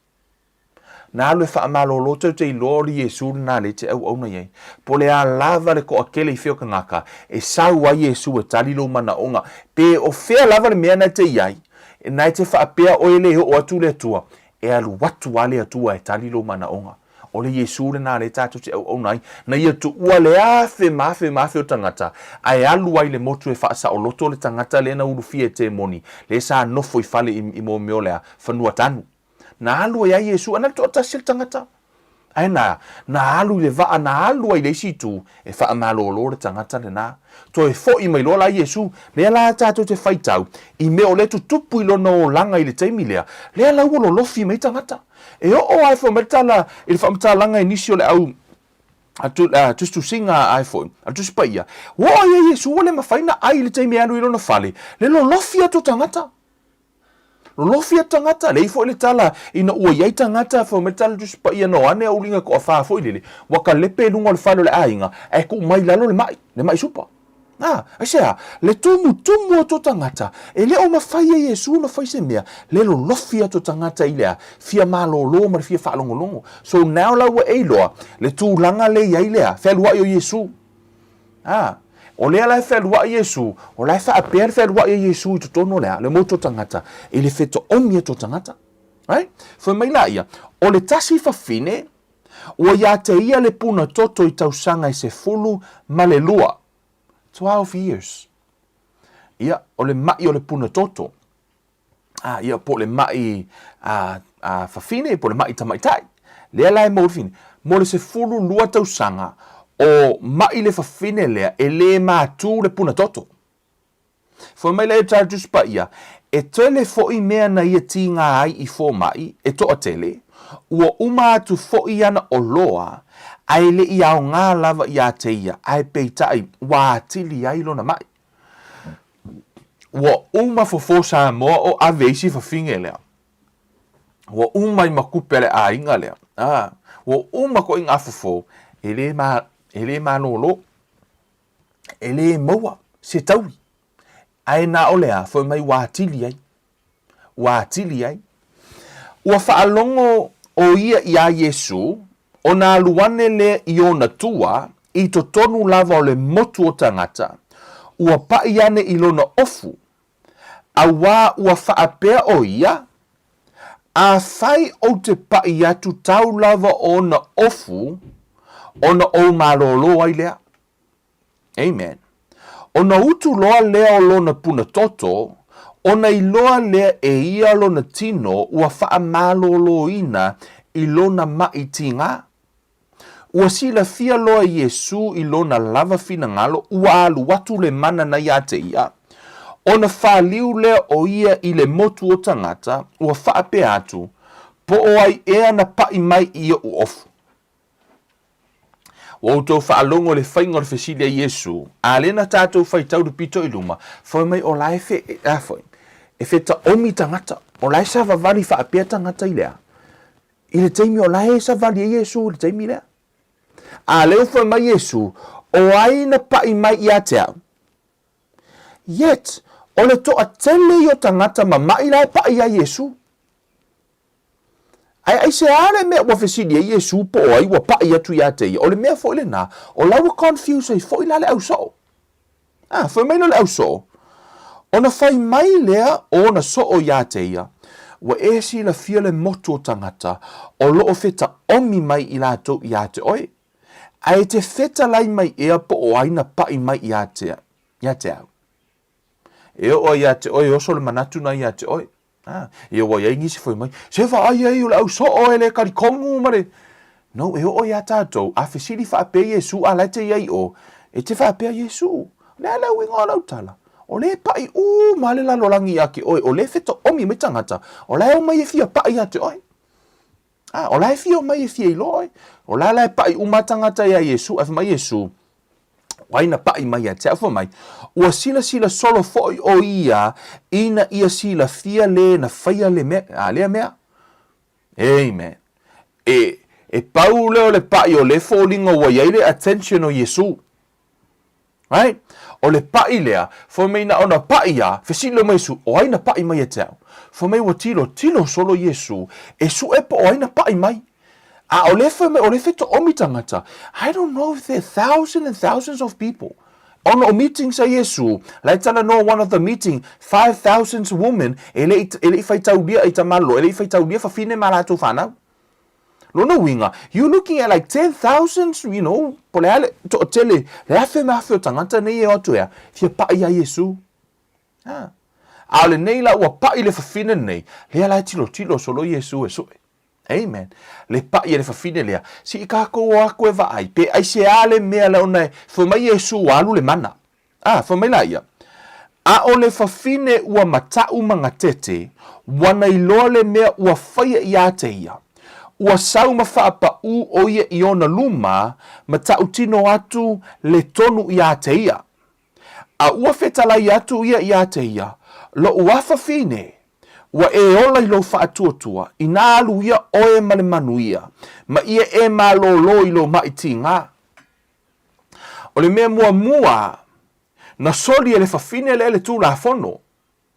Na alu e faamalolo tou te iloa o le Iesu lena lea e te auauna i ai. Po le a lava le toatele i fea o tagata, e sau ai Iesu e tali lou manaoga. Pe o fea lava le mea na e te i ai, na e te faapea oe e le oo atu le Atua, e alu atu lava le Atua e tali lou manaoga. O le Iesu lena lea tatou te auauna ai, na ia tuua le afe ma afe ma afe o tagata, ae alu ai le motu e faasaoloto le tagata lea na ulufia e temoni, lea sa nofo i fale i, i mea o le a, fanua tanu. Na alu ai a Iesu, a na o le toatasi le tagata. Ae na, na alu i le vaa, na alu ai i le isi itu, e faamalolo le tagata lena. Toe foi mai loa la Iesu, lea la tatou te faitau, i mea o lea e tutupu i lona olaga i le taimi lea, lea la ua lolofi mai tagata. E oo lava e fai mai le tala i le faamatalaga i nisi o le au tusitusiga a e foi, a le Tusi Paia, ua oo ai a Iesu ua le mafai ona ai i le taimi e alu i lona fale, le lolofi atu o tagata. Lolofi atu tagata, leai foi le tala ina ua i ai tagata, fai mai le tala Tusi Paia na o ane au uliga toafa foi lele, ua kalepe i luga o le fale o le aiga, ae tuu mai i lalo le mai, le mai supa. A, aisea? Le tumutumu atu o tagata, e le o mafai e Iesu ona fai se mea, le lolofi atu o tagata i le a, fia malolo ma le fia faalogologo. So now la ua e iloa le tulaga le i ai le a, fealuai o Iesu. A, o lea la e fealuai Iesu, o la e faapea le fealuai a Iesu i totonu o le a, le motu o tagata, i le fetaomi atu o tagata. Right? Fai mai laia, o le tasi fafine, Ua ia te ia le puna toto i tausaga e 12, 12 years. Ia, o le maʻi o le puna toto. A, ia, po o le maʻi a, a fafine, po o le maʻi tamaitai. Lea la e maua le fafine. Mo le 12 tausaga, o maʻi le fafine lea e le matū le puna toto. Fai mai lea e Tusi Paia, E tele foʻi mea na ia tīgā ai i fomai, e toatele, ua uma atu foʻi ana oloa, ae le i aogā lava iā te ia, ae peitai, ua atili ai lona maʻi. Ua uma fofo Samoa o ave isi fafine lea. Ua uma i ma kupe a le aiga lea. A, ua uma koʻi ngā fofo, e le ma, e le malōlō. E le maua se taui, ae na o le a, fai mai ua atili ai. Ua atili ai. Ua faalogo ʻo ia iā Iesū, ona alu ane lea i ona tua, i totonu lava o le motu o tagata, ua paʻi ane i lona ofu, auā ua faapea ʻo ia, Afai ou te paʻi atu tau lava ona ofu, ona ou malōlō ai lea. Amen. Ona utu loa lea o lona puna toto, ona iloa lea e ia lona tino ua faamalōlōina i lona maʻi tīgā. Ua silafia loa e Iesū i lona lava finagalo ua alu atu le mana na iā te ia, ona faliu lea o ia i le motu o tagata, ua faapea atu, Po o ai ea na paʻi mai i oʻu ofu? Ua outou faalogo i le faiga o le fesili a Iesū, a lea na tatou faitau le pito i luma, fai mai o la e fe, a foi, e fetaomi tagata, o la e savavali faapea tagata i le a? I le taimi o la e savali ai Iesū i le taimi lea. A lea ua fai mai Iesū, O ai na paʻi mai iā te au? Yet, o le toatele ia o tagata mamaʻi la e paʻi iā Iesū. Ae aisea le mea ua fesili ai Iesū po o ai ua paʻi atu iā te ia? O le mea foi lenā, o la ua confuse ai foi la le au soo. A, fai mai lea o le au soo, ona fai mai lea o ona soo iā te ia, ua e silafia le motu o tagata o loo fetaomi mai i latou iā te oe, ae e te fetalai mai ea po o ai na paʻi mai iā te, iā te au. E oo ai iā te oe, e oso le manatu na iā te oe. A, ia ua i ai nisi fai mai, Se vaai ai o le au soo e le talitonu ma le. No, e oo iā tatou, a fesili faapea Iesu, a la e te i ai i o, e te faapea Iesu, O le a le uiga o lau tala? O le paʻi uma le lalolagi iā te oe, o le fetaomi mai tagata, o la e omai e fia paʻi iā te oe. A, o la e fia omai e fia iloa oe. O la la e paʻi uma tagata iā Iesu, ae fai mai Iesu, O ai na paʻi mai ia te au? Fai mai, ua silasila solo foʻi ʻo ia ina ia silafia le na faia le mea, a lea mea. Amen. E, e pau lea o le paʻi o le foliga ua i ai le attention o Iesu. Right? O le paʻi lea, fai mai na ona paʻi a, fesili loa mai Iesu, o ai na paʻi mai ia te au? Fai mai ua tilo, tilo solo Iesu, e suʻe po o ai na paʻi mai. A o le fai mai, o le fetaomi tagata, I don't know if there are thousands and thousands of people. Ona o meetings a Iesu, la e talanoa one of the meeting, 5,000 women, e le i, e le i faitaulia i tamalolo, e le i faitaulia fafine ma latou fanau. Lona uiga, you looking at like 10,000, you know, po le a le toatele, le afe ma afe o tagata nei e o atu ea, fia paʻi ia Iesu. Ha. A o lenei la ua paʻi le fafine lenei, lea la e tilotilo solo Iesu e suʻe. Amen. Le paʻi a le fafine lea, se i kākou o aku e vaai, pe aisea le mea lea ona e fai mai Iesu ua alu le mana. A, fai mai la ia, A o le fafine ua mataʻu ma gatete, ua na iloa le mea ua faia iā te ia. Ua sau ma faapaʻū ʻo ia i ona luma ma taʻutino atu le tonu iā te ia. A ua fetalai atu ia iā te ia, Loʻu afafine, ua e ola i lou faatuatua, inā alu ia ʻoe ma le manuia, ma ia e malōlō i lou maʻi tīgā. ʻO le mea muamua, na soli e le fafine lea le Tulafono,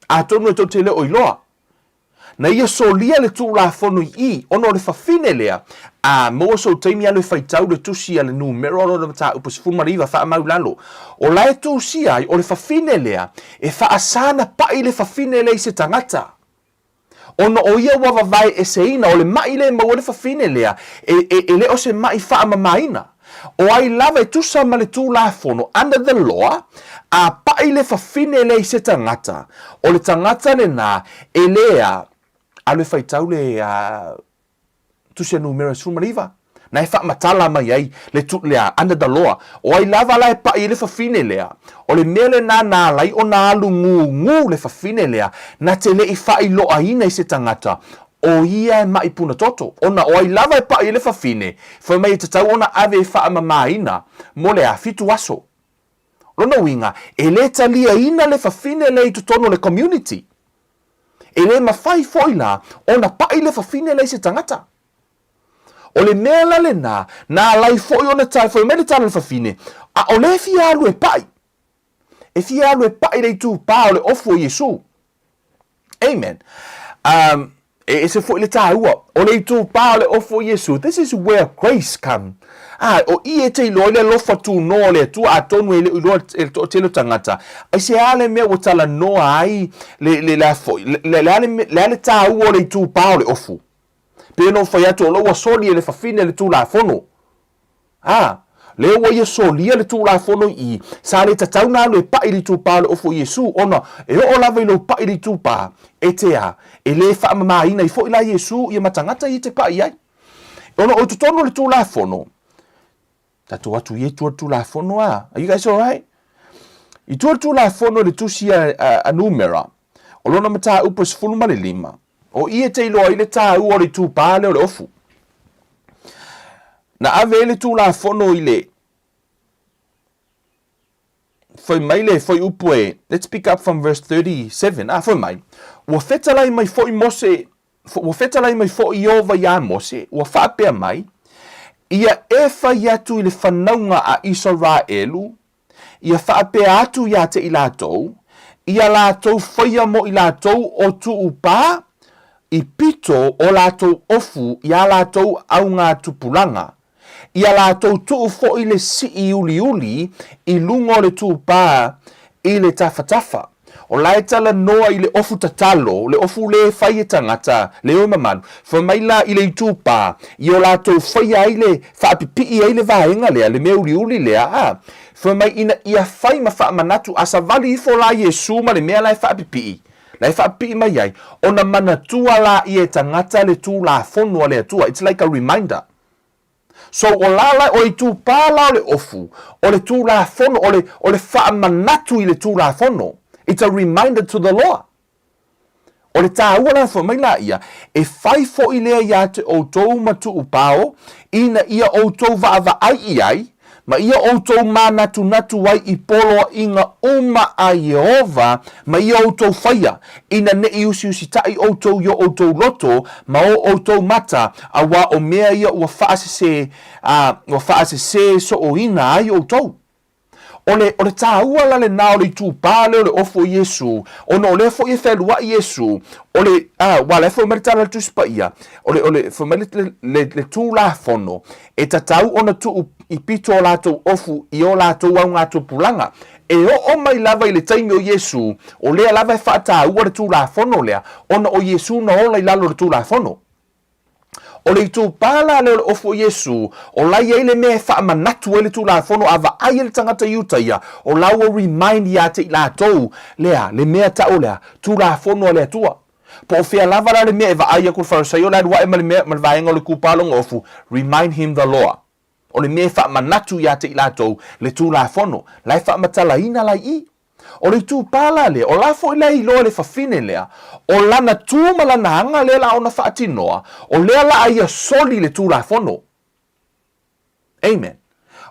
atonu e tou te le o iloa. Na ia solia le Tulafono i i, ona o le fafine lea, a maua sou taimi alu e faitau le tusi a le numera o lona mataupu 19 faamau i lalo. O la e tusia ai, o le fafine lea, e faasa na paʻi le fafine lea i se tagata. Ona o ia ua vavae eseina, o le maʻi lea e maua ai le fafine lea, e, e, e le o se maʻi faamamaina. O ai lava e tusa ma le Tulafono, under the law, a paʻi le fafine lea i se tagata, o le tagata lenā e lē a, alu e faitau le, a, tusi a numera 19, na e faamatala mai ai le tu, le a, under the law, o ai lava la e paʻi ai le fafine lea, o le mea lenā na ala ai ona alu gūgū le fafine lea, na te le i faailoaina i se tagata, o ia e maʻi puna toto, ona o ai lava e paʻi ai le fafine, fai mai e tatau ona ave e faamamaina mo le a, fitu aso. Lona uiga, e le taliaina le fafine lea i totonu o le community. E le mafai foi la ona paʻi le fafine lea i se tagata. O le mea la lenā, na alai foi ona tae foi mai le tala i le fafine, ʻaʻole e fia alu e paʻi. E fia alu e paʻi le itupā o le ofu o Iesū. Amen. Um, e ese foi le tāua, o le itupā o le ofu o Iesū, this is where grace come. Ah, o i e te iloa i le alofa tūnoa o le Atua, atonu e le o iloa e le toatele o tagata. Aisea le mea ua talanoa ai le, le, le a foi, le, le, le, le, le, le tāua o le itupā o le ofu. Pei ona ou fai atu, o lou ua soli e le fafine le Tulafono. A, lea ua ia solia le Tulafono i i, sa le tatau na alu e paʻi i le itupā o le ofo o Iesū, ona e oo lava i lou paʻi i le itupā, e te a, e le faamamaina ai foi la Iesū ia ma tagata ia e te paʻi ai. Ona o i totonu o le Tulafono, Tatou atu ia i tua le Tulafono a. Are you guys alright? I tua le Tulafono i le tusi a, a, a Numera, o lona mataupu e 15, o i e te iloa ai le tāua o le itupā lea o le ofu. Na ave ai le Tulafono i le fai mai le fuaiupu e, let's pick up from verse 37, a fai mai, ua fetalai mai foi Mose Ua fetalai mai foi Ieova iā Mose, ua faapea mai, Ia e fai atu i le fanauga a Isaraelu, ia faapea atu iā te i latou, ia latou faia mo i latou o tuupā i pito o latou ofu iā latou augatupulaga, Ia latou tuu foi le sii uliuli i luga o le tupā i le tafatafa. O la e talanoa i le ofu tatalo, le ofu lē fai e tagata, le oe mamalu, fai mai la i le itupā, i o latou faia ai le, faapipii ai le vaega lea, le mea uliuli lea, a, fai mai ina ia fai ma faamanatu, a savali ifo la Iesu ma le mea la e faapipii, la e faapipii mai ai, ona manatua laia e tagata le Tulafono a le Atua, it's like a reminder. So o la la, o le itupā la o le ofu, o le Tulafono, o le, o le faamanatu i le Tulafono. It's a reminder to the law. O le tāua la fai mai laia, e fai foi lea iā te outou ma tuupao, ina ia outou vaavaai i ai, ma ia outou mānatunatu ai i poloaiga uma a Ieova ma ia outou faia, ina neʻi usiusitaʻi ʻoutou i o ʻoutou loto ma o ʻoutou mata, auā o mea ia ua faasesē, a ua faasesē soʻoina ai ʻoutou. O le, o le tāua la lenā o le itupā lea o le ofo o Iesū, ona o lea foi e fealuaʻi Iesū, o le, a, ua la e fai mai le tala a le Tusi Paia, o le, o le, fai mai le, le, le, le Tulafono, e tatau ona tuu i pito o latou ofu i o latou augatupulaga. E oo mai lava i le taimi o Iesū, o lea lava e faataua le Tulafono lea, ona o Iesū na ola i lalo o le Tulafono. O le itupa la lea o le ofu o Iesu, o la i ai le mea e faamanatu ai le Tulafono a vaai ai le tagata Iuta ia, o la ua remind ia te i latou lea, le mea tau lea, Tulafono a le Atua. Po o fea lava la le mea e vaai aku le Farisaio la e alu ae ma le mea, ma le vaega o le kupa lona ofu, remind him the law. O le mea e faamanatu ia te i latou le Tulafono, la e faamatalaina la i i. O le itupa la lea, o la foi la e iloa e le fafine lea, o lana tu ma lana aga lea la ona faatinoa, o lea la a ia soli le Tulafono. Amen.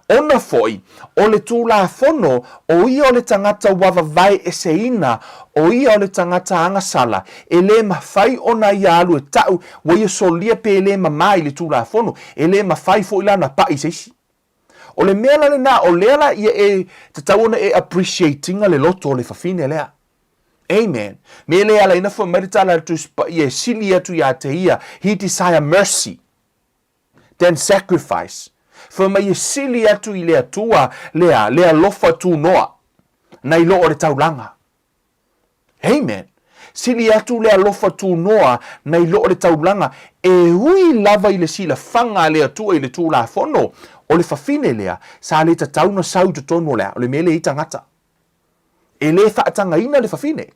Ona foi, o le Tulafono, o ia o le tagata ua vavae eseina, o ia o le tagata agasala, e le mafai ona ia alu e ta'u, ua ia solia pe le mama i le Tulafono, e le mafai foi la ona pa'i i se isi. O le mea la lena, o lea la ia e tatau ona e appreciate ina le loto o le fafine lea. Amen. Me le ala ina fai mai le tala a le Tusi Paia e sili atu ia te ia, he desire mercy than sacrifice. Fai mai e sili atu i le Atua lea, le alofa tunoa, nai lo o le taulaga. Amen. Sili atu le alofa tunoa nai lo o le taulaga, e ui lava i le silafaga a le Atua i le Tulafono, o le fafine lea, sa le tatau na sau i totonu o le, o le mea lea i tagata. E le faatagaina le fafine.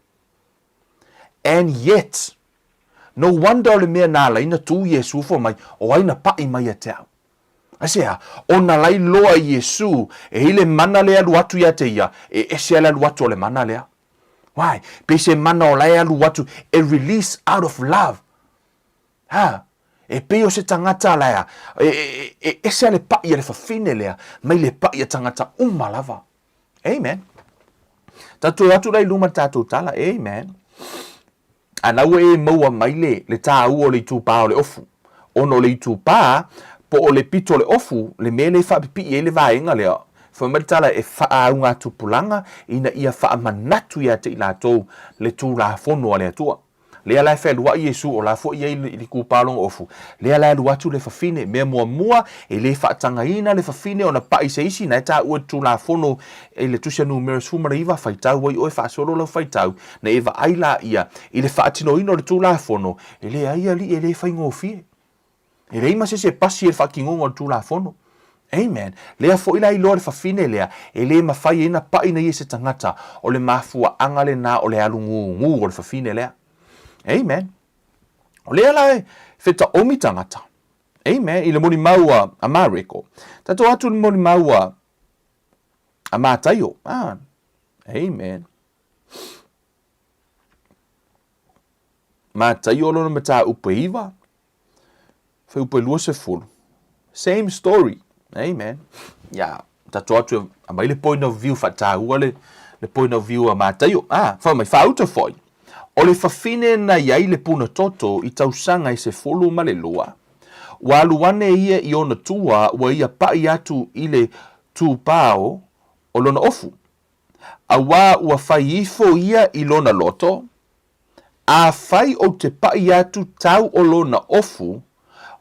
And yet, no wonder o le mea na ala ai na tu Iesu fai mai, o ai na paʻi mai ia te au? Aisea? Ona la iloa i Iesu, e i le mana lea e alu atu ia te ia, e ese ai le alu atu o le mana lea. Why? Pei se mana o la e alu atu e release out of love. Ha? E pei o se tagata la e, e, e, e ese a le paʻi a le fafine lea, mai le paʻi a tagata uma lava. Amen. Tatou atu la i luma le tatou tala. Amen. A na ua e maua mai le, le tāua o le itupa o le ofu. Ona o le itupa, po o le pito o le ofu, le mea lea e faapipii ai le vaega lea, fai mai le tala e faaaugatupulaga ina ia faamanatu ia te i latou le Tulafono a le Atua. Lea la e fealuai Iesu, o la foi i ai i le kūpā lona ofu. Lea la e alu atu le fafine. Mea muamua, e le faatagaina le fafine ona paʻi se isi, na e taua i le Tulafono i le Tusi a Numera 19, faitau ai oe, faasolo lau faitau, na e vaai laia i le faatinoina o le Tulafono, e leai alii e le faigofie. E leai ma se isi e pasi e le faatinoga o le Tulafono. Amen. Lea foi la iloa le fafine lea, e le mafai ai na paʻi na ia se tagata, o le mafuaaga lena o le alu gūgū o le fafine lea. Amen. O lea la e fetaomi tagata. Amen. I le molimau a, a Mareko. Tatou atu i le molimau a, a Mataio. Ah. Amen. Mataio lona mataupu e iva, fuaiupu e 20. Same story. Amen. Ya, tatou atu e aumai le point of view, faataua le, le point of view a Mataio. Ah, fai mai, faauta foi. O le fafine na i ai le puna toto i tausaga e 12, ua alu ane ia i ona tua ua ia paʻi atu i le tupao o lona ofu. Auā ua fai ifo ia i lona loto, Afai ou te paʻi atu tau o lona ofu,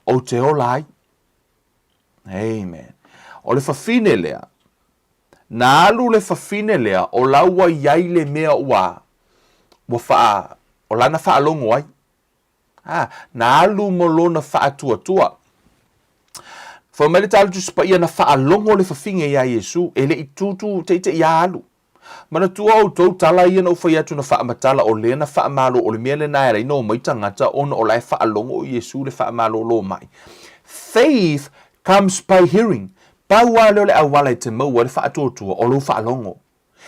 ou te ola ai. Amen. O le fafine lea, na alu le fafine lea o la ua i ai le mea ua, ua faa, o lana faalogo ai. A, na alu mo lona faatuatua. Fai mai le tala Tusi Paia na faalogo le fafine iā Iesu, e le i tūtū teitei a alu. Manatua outou tala ia na ou fai atu na faamatala o lea na faamalo o le mea lena e ala ai na omai tagata ona o la e faalogo o Iesu le faamalolo mai. Faith comes by hearing. Pau lava lea o le auala e te maua ai le faatuatua o lou faalogo.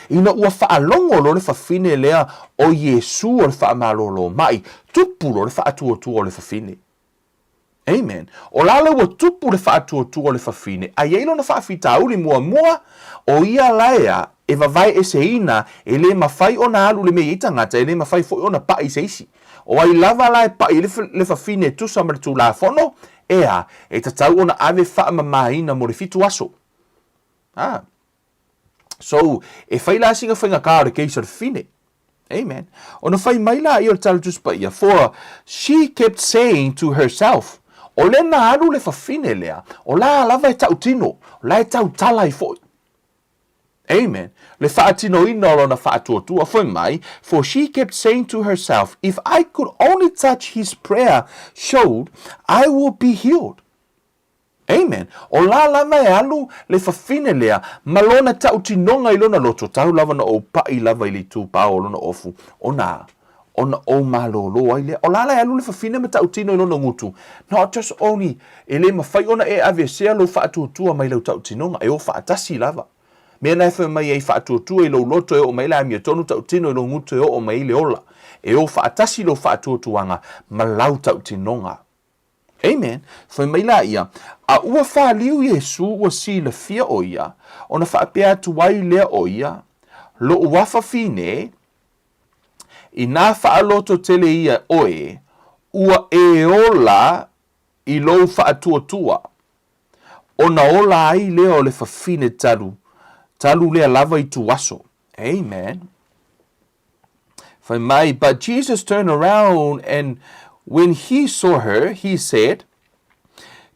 Ina ua faalogo loa le fafine lea o Iesu o le faamalolo mai, tupu loa le faatuatua o le fafine. Amen. O la le ua tupu le faatuatua o le fafine, a i ai lona faafitauli muamua, o ia la ea e vavae eseina, e le mafai ona alu le mea i ai tagata, e le mafai foi ona paʻi i se isi. O ai lava la e paʻi ai le fafine e tusa ma le Tulafono, ea, e tatau ona ave faamamaina mo le fitu aso. Ah. So, e fai la sina faigata o le case o le fafine. Amen. Ona fai mai la ia o le tala Tusi Paia, for she kept saying to herself, o lea na alu le fafine lea, o la lava e tautino, o la e tautala ai foi. Amen. Le faatinoina o lona faatuatua, fai mai, For she kept saying to herself, If I could only touch his prayer shawl, I will be healed. Amen. O la lava e alu le fafine lea ma lona tautinoga i lona loto, talu lava na ou paʻi lava i le itupao o lona ofu, ona, ona ou malōlō ai lea. O la la e alu le fafine ma tautino i lona gutu, not just only, e le mafai ona e aveesea lou faatuatua mai lau tautinoga, e o faatasi lava. Mea na e fai mai ai faatuatua i lou loto e oo mai ai le amiotonu tautino i lou gutu e oo mai ai le ola. E o faatasi lou faatuatuaga ma lau tautinoga. Amen. Fai mai la ia, A ua faliu Iesū ua silafia ʻo ia, ona faapea atu ai lea ʻo ia, Loʻu afafine, inā faaloto tele ia ʻoe, ua e ola i lou faatuatua, ona ola ai lea o le fafine talu, talu lea lava ituaso. Amen. Fai mai, But Jesus turned around and when he saw her, he said,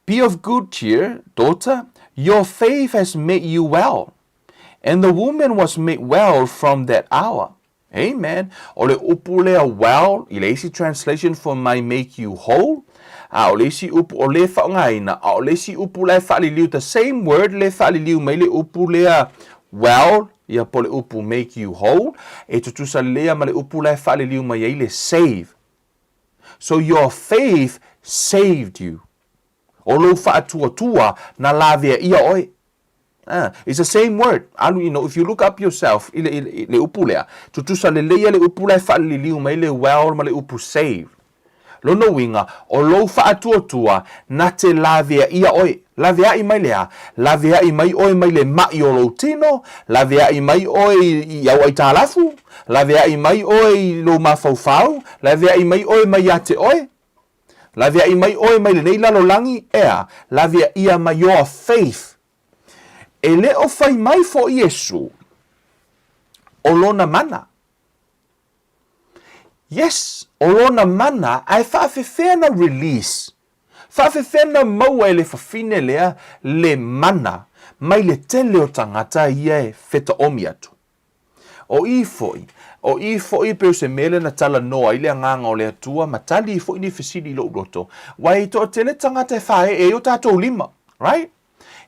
Be of good cheer, daughter, your faith has made you well. And the woman was made well from that hour. Amen. O le upu lea well, i le isi translation for mai make you whole, a o le isi upu o le faaaogaina, a o le isi upu la e faaliliu, the same word le faaliliu mai le upu lea well, ia po o le upu make you whole, e tutusa lelei ma le upu la e faaliliu mai ai le save. So your faith saved you. O lou faatuatua na lavea ia oe. Ah, it's the same word. Alu, you know, if you look up yourself i le, i le, i le upu lea, tutusa lelei ia le upu la e faaliliu mai le well ma le upu save. Lona uiga, o lou faatuatua na te laveaia oe. Laveai mai le a? Laveai mai oe mai le maʻi o lou tino, laveai mai oe i au aitalafu, laveai mai oe i lou mafaufau, laveai mai oe mai ia te oe, laveai mai oe mai lenei lalolagi, ea, laveaia mai your faith. E le o fai mai foʻi Iesu, o lona mana. Yes, o lona mana ae faafefea na release, faafefea na maua e le fafine lea le mana mai le tele o tagata ia e fetaomi atu. O i foi, o i foi pei o se mea lea na talanoa ai le Agaga o le Atua ma tali ai foi nei fesili i lou loto, ua e toatele tagata e faaee ai o tatou lima, right?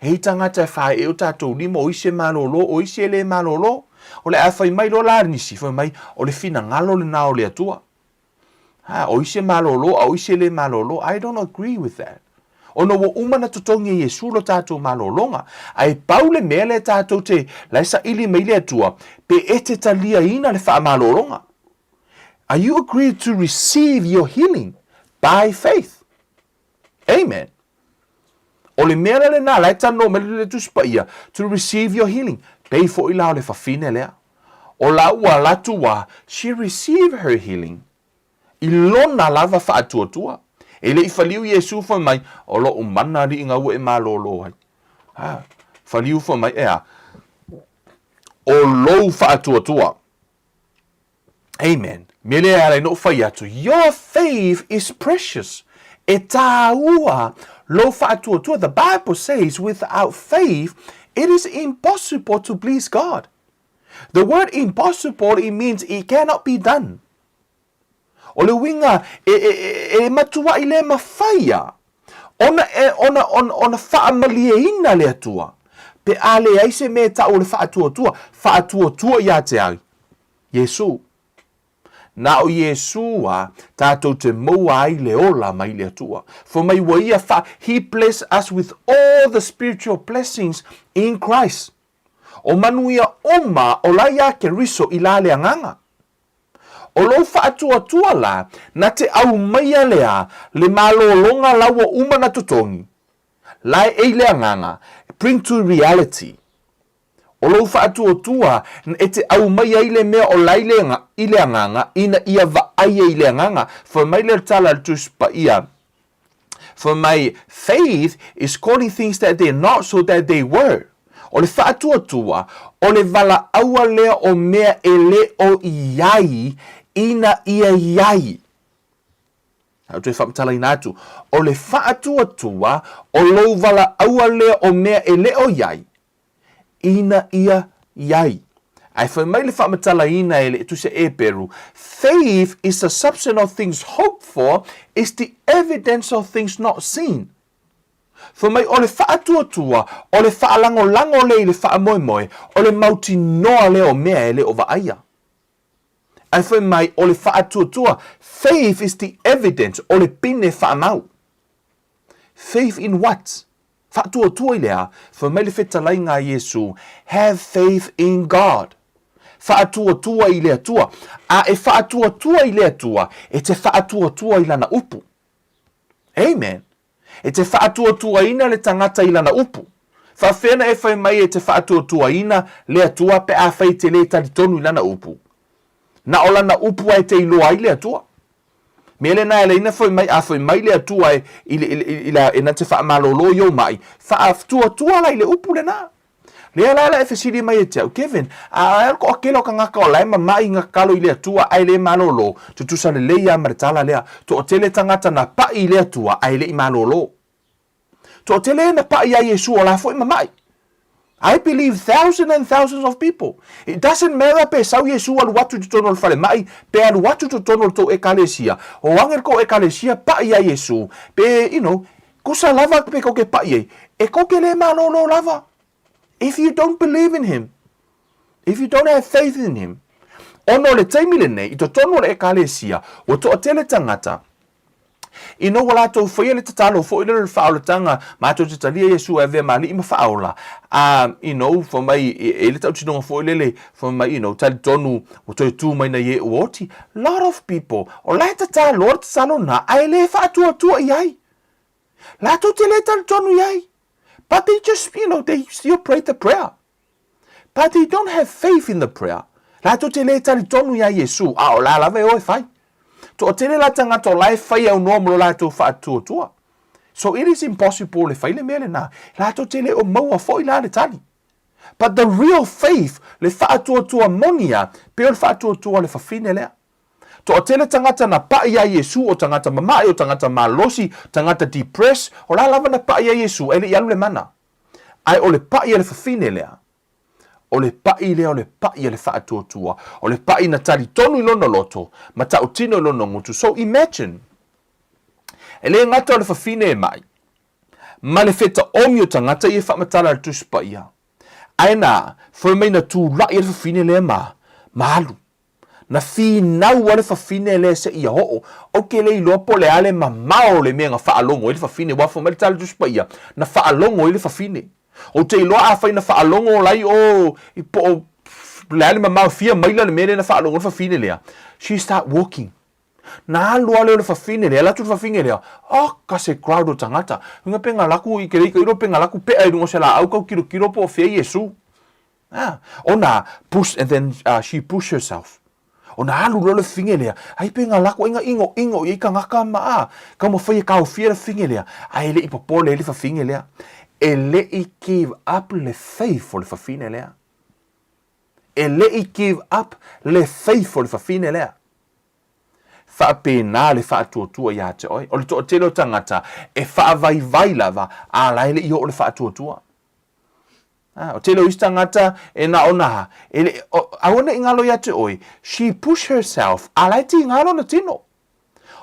He tagata e whae e o tātou lima, o isi e malōlō, o isi e lē malōlō. O le a fai mai loa la nisi, fai mai, o le finagalo lenā o le Atua. Ha, o isi e malōlō, a o isi e lē malōlō. I don't agree with that. Ona ua uma na totogi e Iesu lo tātou malōlōga. A e pau le mea lea tātou te, la e saili mai le Atua, pe e te taliaina le faamalōlōga. Are you agree to receive your healing by faith? Amen. O le mea lea lenā, la e talanoa mai le Tusi Paia, to receive your healing. Pei foʻi la o le fafine lea. O la ua alu atu ua, she received her healing. I lona lava faatuatua. E le i faliu Iesu fai mai, o loʻu mana alii gaua e malōlō ai. Ha, faliu fai mai, ʻeā, o lou faatuatua. Amen. Mea lea e ala ai na ou fai atu, your faith is precious. E tāua lou faatuatua. The Bible says without faith it is impossible to please God. The word impossible it means it cannot be done. O le uiga e, e, e, e matuaʻi le mawhai ona, e, ona, ona, ona faamalieina le Atua. Pe a leai se mea e taʻu o le faatuatua, faatuatua iā te au. Iesū. Na o Iesū a tātou te maua ai le ola mai le Atua. Fai mai ua ia wha, He blessed us with all the spiritual blessings in Christ. O manuia uma o la iā Keriso i la le Agaga. O lou faatuatua la, na te aumaia lea le malōlōga la ua uma na totogi, la e ei le Agaga, bring to reality. O lou faatuatua e te aumaia ai le mea o la i le, i le Agaga, ina ia vaaia i le Agaga. Fai mai le tala a le Tusi Paia, Fai mai, Faith is calling things that they're not so that they were. O le faatuatua, o le valaʻaua lea o mea e le o i ai ina ia i ai. A toe faamatalaina atu, o le faatuatua, o lou valaʻaua lea o mea e le o i ai, ina ia I ai. Ae fai mai le faamatalaina e le Tusi a Eperu, Faith is the substance of things hoped for, is the evidence of things not seen. Fai mai o le faatuatua, o le faalagolago lea i le faamoemoe, o le mautinoa lea o mea e le o vaaia. Ae fai mai o le faatuatua, faith is the evidence, o le pine faamau. Faith in what? Faatuatua i le a? Fai mai le fetalaiga a Iesu, Have faith in God. Faatuatua i le Atua. A e faatuatua i le Atua, e te faatuatua i Lana upu. Amen. E te faatuatuaina le tagata i lana upu. Faafefea na e fai mai e te faatuatuaina le Atua pe afai e te le talitonu i lana upu? Na o lana upu a e te iloa ai le Atua. Mea lena e laina fai mai, a fai mai le Atua e, i le, i le, i le, e na te faamalolo i ou maʻi, faatuatua la i le upu lena. Lea la la e fesili mai e te au, Kevin, a ai o le toatele o tagata o la e mamaʻi na tatalo i le Atua ae le malolo, tutusa lelei a ma le tala lea, toatele tagata na paʻi i le Atua ae le i malolo. Toatele e na paʻi ia Iesu o la foi mamaʻi. I believe thousands and thousands of people. It doesn't matter pe sau Iesu alu atu i totonu o le falemaʻi, pe alu atu i totonu o le tou ekalesia. O age le tou ekalesia, paʻi ia Iesu, pe, you know, Kusa lava pe kou ke paʻi ai, e kou ke le malōlō lava. If you don't believe in him, if you don't have faith in him, ona o le taimi lenei, i totonu o le Ekalesia, ua toatele tagata, ina ua latou faia le tatalo foi lea o le faaolatanga, matou te talia Iesu e avea ma Alii ma Faaola, a, you know, fai mai, e i ai le tautinoga foi lele, fai mai, you know, talitonu ua toe tu mai nai e ua oti. Lot of people, o la e tatalo le tatalo na, ae le faatuatua i ai. Latou te le talitonu i ai. But they just, you know, they still pray the prayer. But they don't have faith in the prayer. Latou te le talitonu iā Iesu, a o la lava e o e fai. Toatele la tagata o la e fai aunoa mo lo latou faatuatua. So it is impossible le fai le mea lena. Latou te le o maua foi la le tali. But the real faith, le faatuatua moni a, pei o le faatuatua o le fafine lea. Toatele tagata na paʻi iā Iesu, o tagata mamaʻi, o tagata malosi, tagata depressed, o la lava na paʻi iā Iesu, e le i alu le mana. Ae o le paʻi a le fafine lea, o le paʻi lea o le paʻi a le faatuatua, o le paʻi na talitonu i lona loto, ma tautino i lona gutu. So imagine, e le gata o le fafine e maʻi, ma le fetaomi o tagata ia e faamatala i le Tusi Paia, ae na, fai mai na tulaʻi ai le fafine lea ma, ma alu. Na finau a le fafine lea seia oo. Ou te le iloa po o le a le mamao o le mea na faalogo ai le fafine, aua fai mai le tala Tusi Paia, na faalogo ai le fafine. Ou te iloa afai na faalogo lai o i po o le a le mamao fia maila le mea lea na faalogo ai le fafine lea. She start walking. Na alu a lea o le fafine lea, alu atu le fafine lea, oka se crowd o tagata. Uiga pe nga laku i ke lei ka ilo pe nga laku pea i lunga o se laau kau kilokilo po o fea Iesu. Ah, ona push and then she push herself. Ona alu loa le fafine lea, ai pe nga lako ai nga ingo ingo i ai kangaka ma a, taumafai e taofia le fafine lea, ae e le i popole ai le fafine lea. E le i give up le faith o le fafine lea. E le i give up le faith o le fafine lea. Faapena le faatuatua ia te oe. O le toatele o tagata e faavaivai lava, a la e le i oo le faatuatua. Ah, o tele o isi tagata e na o na, e le, o, aua ne i galo ia te oe, she push herself, a la e tiga lona tino.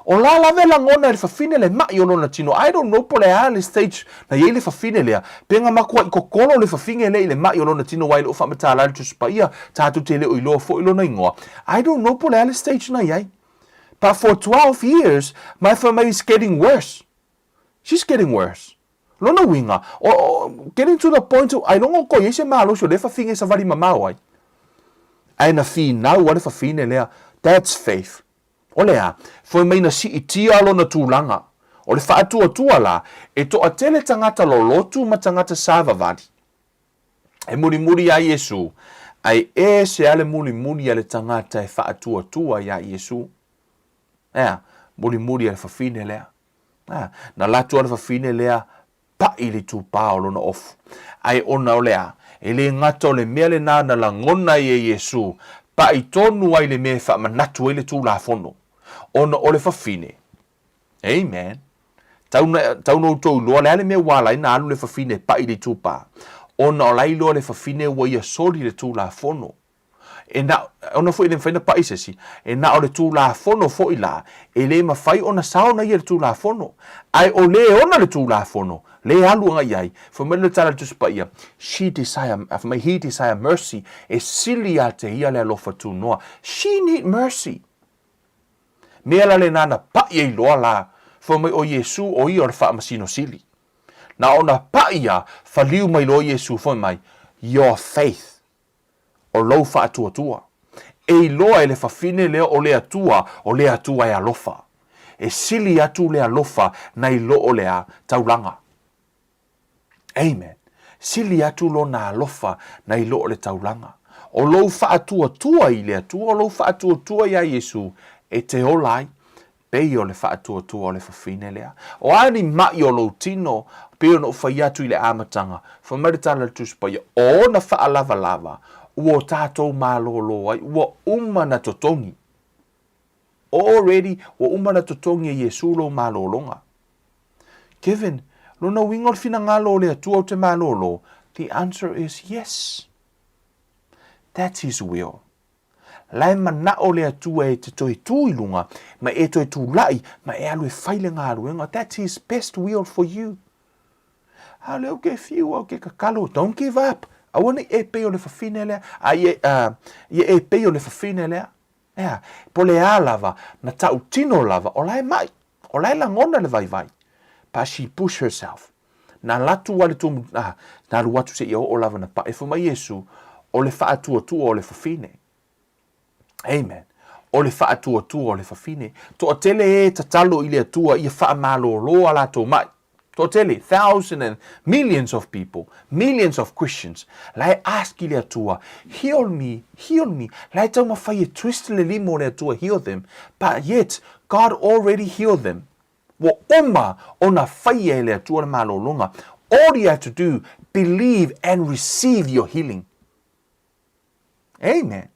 O la lava e lagona e le fafine le maʻi o lona tino, I don't know po o le a le stage na i ai le fafine lea, pe na makuaʻi kokolo le fafine lea i le maʻi o lona tino aua e le o faamatala ai le Tusi Paia, tatou te le o iloa foi lona igoa, I don't know po o le a le stage na i ai. But for 12 years, my fai mai is getting worse. She's getting worse. Lona uiga, o, o, getting to the point, ailoga o toe i ai se malosi o lea fafine e savali mamao ai. Ae na finau a le fafine lea, that's faith. O le a? Fai mai na siitia lona tulaga. O le faatuatua la, e toatele tagata lolotu ma tagata savavali. E mulimuli iā Iesu, ae ese a le mulimuli a le tagata e faatuatua iā Iesu. Ea, mulimuli a le fafine lea. A, na latu a le fafine lea paʻi le itupa o lona ofu. Ae ona o le a? E le gata o le mea lenā na lagona ai e Iesu, paʻi tonu ai le mea e faamanatu ai le Tulafono, ona o le fafine. Amen. Tau na, tau na outou iloa le a le mea ua ala ai na alu le fafine e paʻi le itupa. Ona o la e iloa le fafine ua ia soli le Tulafono. E na, ona foi e le mafai ona pa'i se isi, e na o le Tulafono foi la, e le mafai ona sao na ia le Tulafono. Ae o le ona le Tulafono, le alu agai i ai, fai mai le tala a le Tusi Paia, She desire, fai mai, he desire mercy, e sili ia te ia le alofa tunoa. She need mercy. Mea la lena na pa'i ai loa la, fai mai o Iesu o ia o le Faamasino Sili. Na ona pa'i ia, whaliu mai loa Iesu, fai mai, Your faith, o lou faatuatua. E iloa e le fafine lea o le Atua, o le Atua e alofa. E sili atu le alofa nai lo o le a, taulaga. Amen. Sili atu lona alofa nai lo o le taulaga. O lou faatuatua i le Atua, o lou faatuatua iā Iesu, e te ola ai. Pei o le faatuatua o le fafine lea. O a ni maʻi o lou tino, pei ona ou fai atu i le amataga, fai mai le tala a le Tusi Paia, o ona faalavalava ua o tatou malōlō ai, ua uma na totogi. Already, ua uma na totogi e Iesu lou malōlōga. Kevin, lona uiga o le finagalo o le Atua ou te malōlō? The answer is yes. That's His will. La e manao le Atua e te toe tū i lunga, ma e toe tulaʻi, ma e alu e fai le galuega. That's His best will for you. Aole ou ke fiu, au ke kakalo, don't give up. Aua nei e pei o le fafine lea, a ia, uh, ia e pei o le fafine lea. Ea, po le a lava, na tautino lava, o la e mai, o la e lagona le vaivai. But she push herself. Na alu atu a le tumu, ah, na alu atu seia oo lava na paʻi. Fai mai Iesu, o le faatuatua o le fafine. Amen. O le faatuatua o le fafine. Toatele e tatalo i le Atua ia faamalōlō a latou maʻi. Toatele, thousand and millions of people, millions of Christians, la e ask i le Atua, heal me, heal me. La e taumafai e twist le lima o le Atua, heal them. But yet, God already healed them. Ua uma ona faia e le Atua le malōlōga. All you have to do, believe and receive your healing. Amen.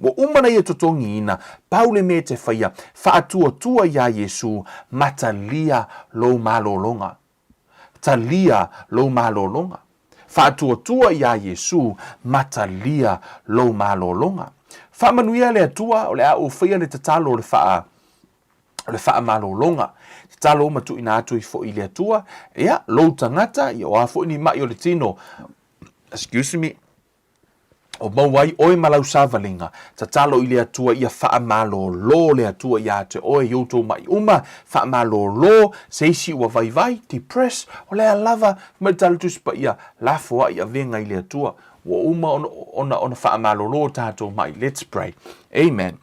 Ua uma na ia totogiina, pau le mea e te faia, faatuatua iā Iesū, ma talia lou malōlōga. Talia lou malōlōga. Faatuatua iā Iesū, ma talia lou malōlōga. Faamanuia le Atua, o le a ou faia le tatalo o le whaa o le faamalologa. Tatalo ma tuuina atu ai foi i le Atua, ia, lou tagata, ia, o a foi ni maʻi o le tino, excuse me, o maua ai oe ma lau savaliga, tatalo i le Atua ia faamalolo le Atua iā te oe i outou maʻi uma, faamalolo se isi ua vaivai, depress, o le a lava, fai mai le tala Tusi Paia, lafo ai avega i le Atua, ua uma ona, ona, ona faamalolo tatou maʻi. Let's pray. Amen.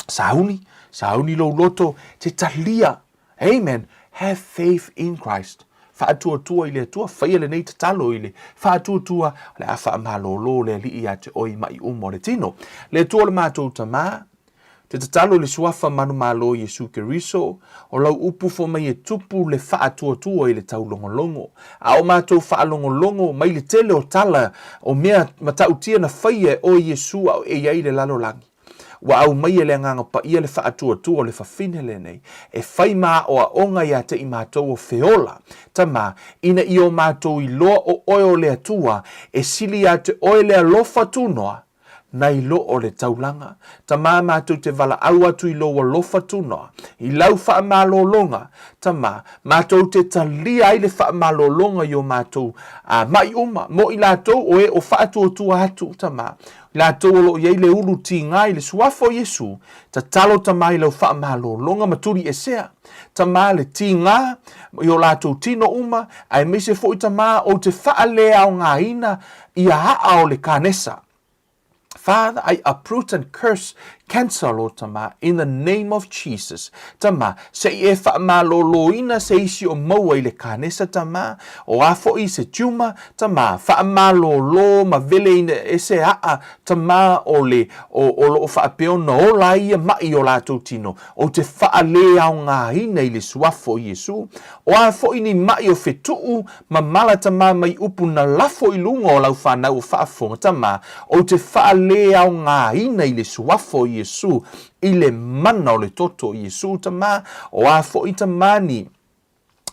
Sauni, sauni lou loto, te talia. Amen. Have faith in Christ. Faatuatua i le Atua, faia lenei tatalo i le faatuatua, o le a faamalōlō le Alii iā te oe i maʻi uma o le tino. Le Atua o le matou Tamā, te tatalo i le Suafa manumalo Iesu Keriso, o lau upu fo mai e tupu le faatuatua i le taulogologo, a o matou faalogologo mai le tele o tala o mea matautia na faia e oe Iesu a o e i ai i le lalolagi. Ua aumai e le Agaga Paia le faatuatua o le fafine lenei, e fai ma aoaoga ia te i matou o Feola, Tama, ina ia o matou iloa o oe o le Atua, e sili ia te oe le alofa tunoa, nai lo o le taulaga. Tama, matou te valaau atu i lou alofa tunoa, i lau faamalologa, Tama, matou te talia ai le faamalologa i o matou maʻi uma, mo i latou o e o faatuatua atu, Tama, Latou o lo o i ai le ulu tigā i le Suafa o Iesū, tatalo Tama i lau faamalologa ma tuliesea, Tama, le tigā i o latou tino uma, aemaise foi Tama ou te faaleaogaina ia aa o le kanesa. Father, I uproot and curse cancer, Lord Tama, in the name of Jesus. Tama, se i e faamaloloina se isi o maua i le kanesa, Tama, o a foi se tumor, Tama, faamalolo ma vele ina ese aa, Tama, o le, o, o loo faapea ona ola ai ia maʻi i o latou tino, ou te faaleaogaina i le Suafa o Iesu, o a foi ni maʻi o fetuu ma mala Tama mai upu na lafo i luga o lau fanau o faafofoga, Tama, ou te faaleaogaina i le Suafa o Iesu, i le mana o le toto o Iesu, Tama, o a foi Tama ni.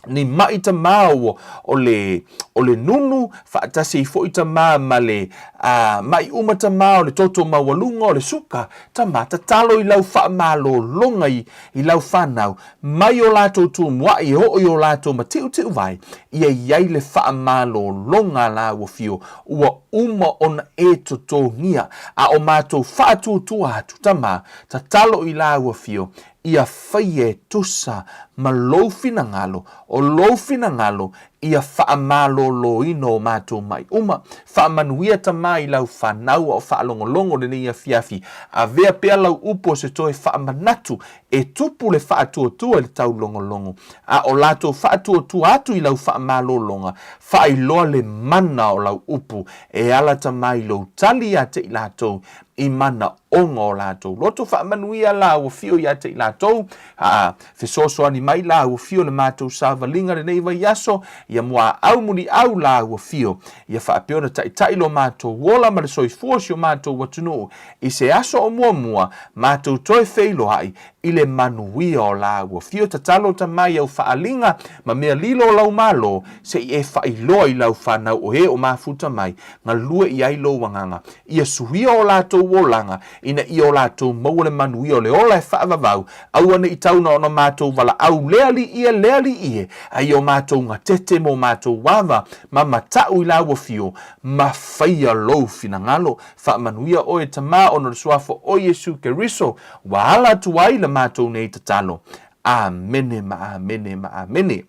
Ni maʻi tamā ua o le, o le nunu, faatasi ai foi tamā ma le a, maʻi uma tamā o le toto maualuga o le suka, tamā, tatalo i lau faamalologa i, i lau fanau, mai o latou tumuaʻi e oo i o latou matiʻutiʻuvae, ia i ai le faamalologa a lāua fio, ua uma ona e totogia, a o matou faatuatua atu, tamā, tatalo i lāua fio, ia faia e tusa ma lou finagalo, o lou finagalo ia faamaloloina o matou mai uma. Faamanuia Tama i lau fanau a o faalogologo lenei afiafi. Avea pea lau upu o se toe faamanatu e tupu le faatuatua i le taulogologo, a o latou faatuatua atu i lau faamalologa, faailoa le mana o lau upu e ala Tama i lou tali ia te i latou i manaoga o latou loto. Faamanuia la ua fio ia te i latou, a fesoasoani mai la ua fio le matou savaliga lenei vaiaso, ia muaau muliau la ua fio, ia faapea ona taitai lo matou ola ma le soifua o si o matou atunuu i se aso o muamua matou toe feiloai i le manuia o la ua fio. Tatalo Tama i au faaaliga ma mea lilo o lau Malo, se i e faailoa i lau fanau o e o mafuta mai, galue i ai lou agaga, ia suia o latou olaga, ina ia o latou maua le manuia o le ola e faavavau, aua ne i tau na ona matou valaau le Alii e, le Alii e, a ia o matou gatete ma o matou ava ma mataʻu i lau afio, ma faia lou finagalo. Faamanuia oe, Tama, ona o le Suafa o Iesu Keriso, ua ala atu ai la matou nei tatalo. Amene ma amene ma amene.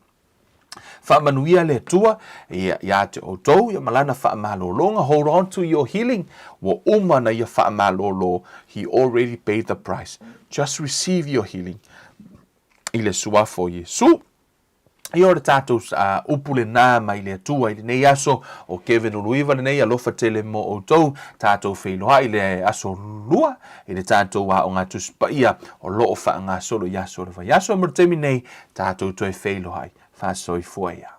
Faamanuia le Atua ia, iā te outou, ia ma lana faamalologa. Hold on to your healing. Ua uma na ia faamalolo. He already paid the price. Just receive your healing. I le suafa o Iesu. Ia o le tatou uh, upu lenā mai le Atua i lenei aso o Kevin Uluiva lenei alofa tele mo outou tatou feiloai le aso lua i le tatou aoga Tusi Paia o loo faagasolo i aso o le vaiaso mo le taimi nei tatou toe feiloai faasoifua ia.